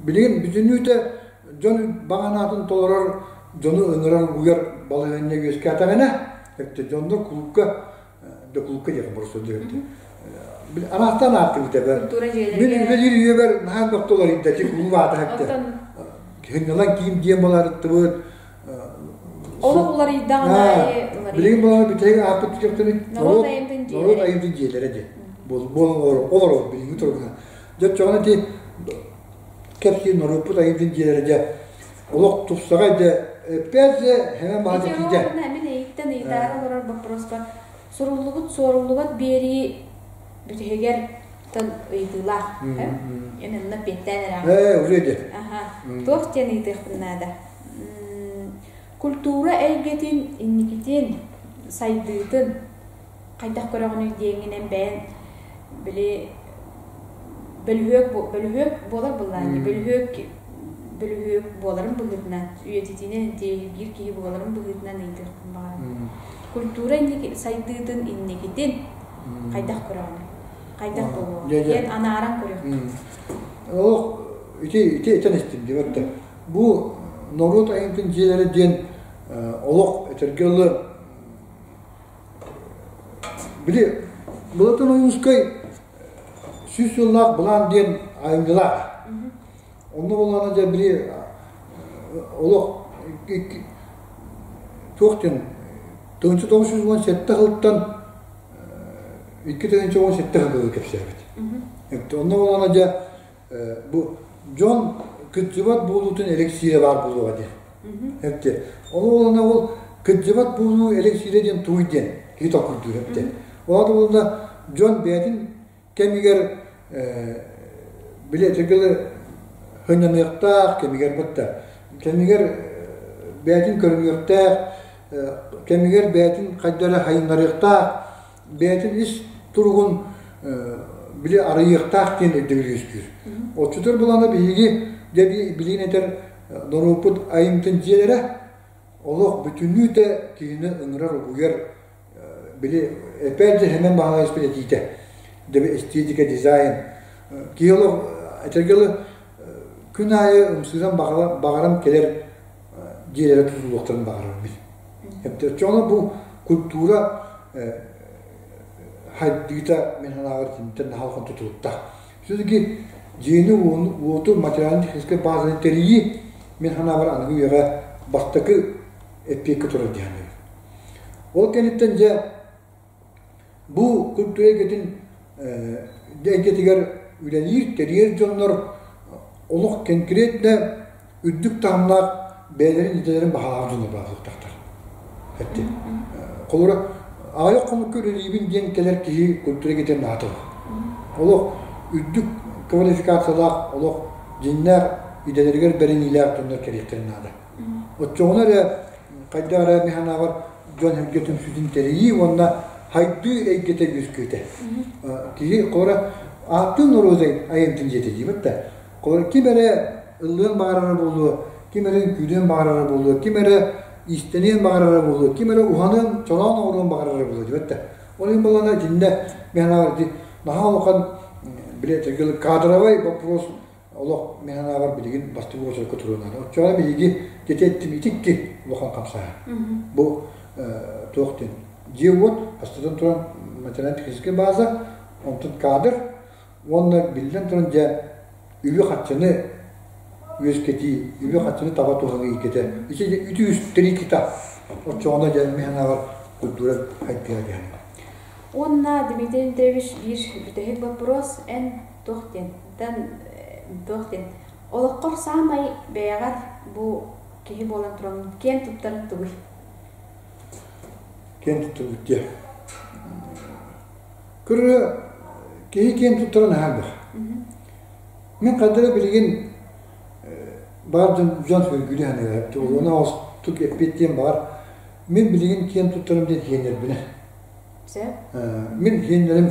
Билигин бүтүннүүтэ дьон баҕанаатын толорор дьону ыҥырар угуйар балаһыанньа үөскээтэҕинэ эбитэ дьоннор кулуупка да кулуупка диэххэ боростуой диэбитэ араастаан ааттыыбыт эбэ мин үлэлиир үйэбэр наһаа элбэх уларыйда ити кулууп аата эбитэ сынньалаҥ киин диэн баларыттыбыт Олох уларыйдаҕына аайы билигин буолан бүтэһик ааппыт түгэхтэри норуот норуот айымтын дьиэлэрэ диэн буолан олорор билиҥҥи туругунан дьэ оччоҕуна ити кэпсиир норуоппут айымтын дьиэлэрэ дьэ олох тупсаҕай дьэ опять же хэмэ маһа тиийдэ Мин эйиттэн ыйытаары олорор боппуруоспар суруллубут суоруллубат биэрии бүтэһигэр тон ыйытыылаах эн онно эппиэттээн эрэҕин ээ уже диэн аха туох диэн ыйытыахпын наада культура эйгэтин инникитин сайдыытын хайдах көрөҕүнүй диэҥҥинэн бэйэн били бөлүһүөк бөлүһүөк буолар былаан бөлүһүөк бөлүһүөк буоларын быһыытынан үйэтитиинэн интиэһиргиир киһи буоларын быһыытынан ыйытыахпын баҕарабын культура инники сайдыытын инникитин хайдах көрөҕүнүй хайдах буолуо диэн анааран көрүөххэ Олох ити ити этэн истим диэбэттэ бу норуот айымтын дьиэлэрэ диэн олох этэргэ дылы Били Былатыан Ойуунускай сүүс сыллаах былаан диэн айымньылаах. Онно буоллаҕына дьэ били олох туох диэн 1917 сылтан 2017 сылга кэпсээбит. Онно буоллаҕына дьэ бу дьон кырдьыбат буолуутун эликсиирэ баар буолуоҕа диэн. Эпти. Ол уолана ол кырдьыбат буолуу эликсиирэ диэн тугуй диэн киһи толкуйдуур эпти. Ол буолла дьон бэйэтин кэмигэр били этигилы хынньаныахтаах кэмигэр бытта кэмигэр бэйэтин көрүнүөхтээх кэмигэр бэйэтин хайдара хайыннарыахтаах бэйэтин ис туругун били арыйыахтаах диэн өйдөбүл үөскүүр. Оччотугар булана биһиги дьэ билигин этэр норуоппут айымтын дьиэлэрэ олох бүтүннүүтэ киһини ыҥырар угуйар били опять же Хэмэн Баһылайыспыт этиитэ эстетика дизайн киһи олох этэргэ дылы күн аайы ымсыыран баҕаран кэлэр дьиэлэрэ тутуллуохтарын баҕарар мин. Оччоҕуна бу культура хайдыыта мин санаабар итинтэн наһаа улахан тутулуктаах. Все-таки дьиэни уоту материально-техническай базаны тэрийии мин санаабар аныгы үйэҕэ бастакы эппиэккэ турар дии саныыбын. Ол кэнниттэн дьэ бу культура эйгэтин эйгэтигэр үлэлиир, тэрийэр дьоннор олох конкретно үрдүк таһымнаах бэйэлэрин идэлэрин баһылаах дьоннор бааллыахтаахтар. Этти. Холобура, аҕыйах хонукка үлэлиибин диэн кэлэр киһи культура эйгэтигэр наада. Олох үрдүк квалификациялаах, олох дьиҥнээх идэлэригэр бэриниилээх дьоннор кэлиэхтэрин наада. Оччоҕуна эрэ хайдах эрэ мин санаабар дьон сэргэ түмсүүтүн тэрийии уонна хайдыы эйгэтэ үөскүөтэ. Киһи холобура ааттыын норуот айымтын дьиэтэ диибит да холобура ким эрэ ыллыан баҕарара буолуо, ким эрэ үҥкүүлүөн баҕарара буолуо, ким эрэ иистэниэн баҕарара буолуо, ким эрэ уһаныан, чолоон оҥоруон баҕарара буолуо диэбит да. Ол иһин буоллаҕына итиннэ мин санаабар ити наһаа улахан били кадровай вопрос олох мин санаабар билигин бастакы уочаракка туруонаары. Оччоҕо биһиги ити улахан хамсааһын. Бу туох диэн дьиэ-уот, бастатан туран материально-техническэй база, онтон кадр уонна биллэн туран дьэ үбү-харчыны үөскэтии, үбү-харчыны таба туһаныы эйгэтэ. Ити үтүс три кита. Оччоҕуна дьэ мин санаабар культура хайдыа диэн. Уонна Дмитрий Дмитриевич биир бүтэһик вопрос эн туох диэн туох диэн олоххор саамай бэйэҕэр бу киһи буолан туран киэн туттарын тугуй? Киэн туттарбыт диэ. Көрө киһи киэн туттара наһаа элбэх. Мин хадара билигин баар дьон дьон сүргүлүү саныыр. Олуона оҕустук эппиэт диэн баар. Мин билигин киэн туттарым диэн сиэннэрбинэ. Мин сиэннэрим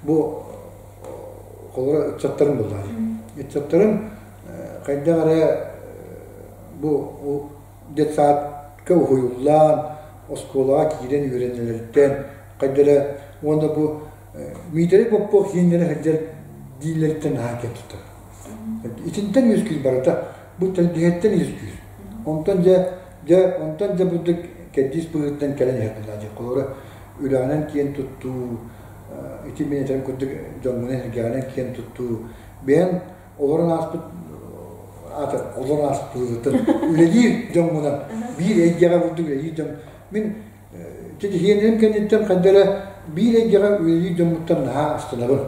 бу холоро ыччаттарым буоллар. Ыччаттарым хайдах эрэ бу детсадка уһуйуллан, оскуолаҕа киирэн үөрэнэллэриттэн хайда эрэ уонна бу Миитэрэй Попов сиэннэрэ сылдьар дииллэриттэн наһаа киэн туттар. Итинтэн үөскүүр барыта. Бу тэлгэһэттэн үөскүүр. Онтон дьэ дьэ онтон дьэ бурдук кэрдиис быһыытынан кэлэн иһэр буоллаа дьэ. Холобура үлэҕинэн киэн туттуу, ити мин этэрим курдук дьоҥҥунан сэргэҕинэн киэн туттуу, бэйэм олорон ааспыт аата олорон ааспыт үлэлиир дьоҥҥунан биир эйгэҕэ бурдук үлэлиир дьон мин Тиһиэнэрим кэнниттэн хайда эрэ биир эйгэҕэ үлэлиир дьоммуттан наһаа астынабын.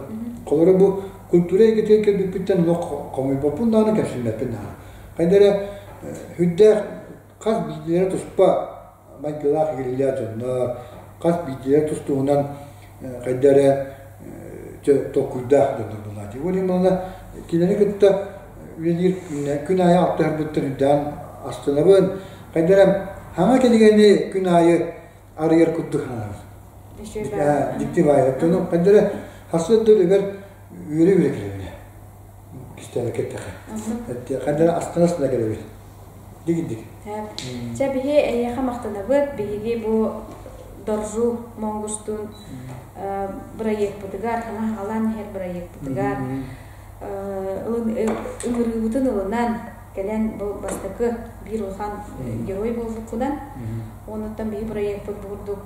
Холобура бу культура эйгэтигэр кэлбиппиттэн олох хомуйбаппын даҕаны, кэмсиммэппин даҕаны. Хайда эрэ сүрдээх хас биирдиилэрэ туспа майгылаах игирилээх дьоннор, хас биирдиилэрэ тус-туһунан хайда эрэ толкуйдаах дьоннор буолааччы. Ол иһин буолла кинилэри кытта үлэлиир күн аайы алтыһарбыттан үрдээн астынабын. Хайда эрэ хаҥа кинигэни күн аайы арыйар курдук сананабын. Дьикти баайы. Оттон хайда эрэ сарсыарда үлэбэр үөрэ-үөрэ кэлэбин. Кистээбэккэ эттэххэ. Хайда эрэ астына-астына кэлэбин. Дигидик. Чэ, биһи эйиэхэ махтанабыт. Биһиги бу Доржу Монгустун бырайыакпытыгар, хаҥа хаҕалаан иһэр бырайыакпытыгар ыҥырыыбытын ылынан кэлэн бу бастакы биир улахан герой буолбуккунан онуттан биһи бырайыакпыт бу курдук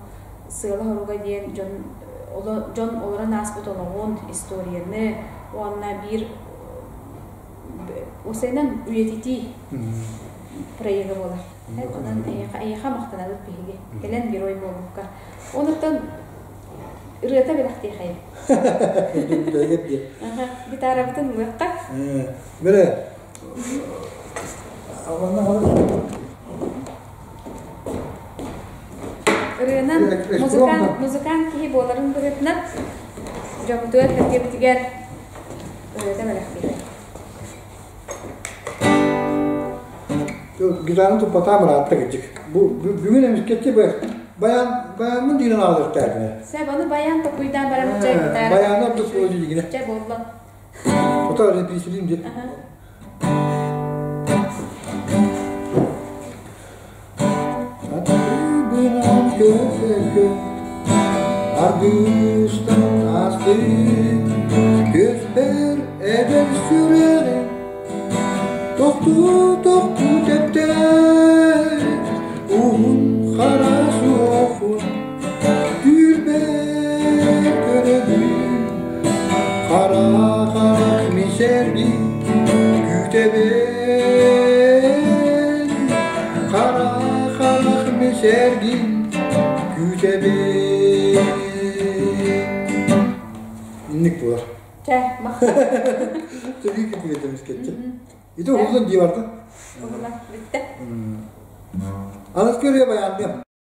сыала-соруга диэн дьон дьон олорон ааспыт олоҕун историяны уонна биир уопсайынан үйэтитии проега буолар. Онон эйиэхэ махтанабыт биһиги. Кэлэн герой буолбукка. Онуттан ырыата бэлэхтиэхэйим. Гитарабытын ылыахха. Бere Ырыанан музыкант киһи буоларын быһыытынан дьоммутугар сэргэбитигэр ырыата бэлэхтиэхэй. Гитараны туппатаам ыраатта кырдьык. Бу бүгүн эмискэччи баян баяммын диирин аҕалыахтаатына. Сөп, ону баян токуйдаан баран чэ гитара. Баяны ордук буолуо дигинэ. Чэ буолла. Ото репетициялыым диэн. Атыыбынан көсөкө аргыстан астыы көспөр эдэр сүрэҕим тохтуу-тохтуу тэптэр уһун хара суохун түүрбэр көрөбүн хара харах мисэргин күүтэбин хара харах мисэргин күүтэбин Инник буолар. Чэ. Төгүү киппигетэ мискетчи. Ити уһуллун дии барда. Уһула бүттэ. Аныскы ырыа баянныам.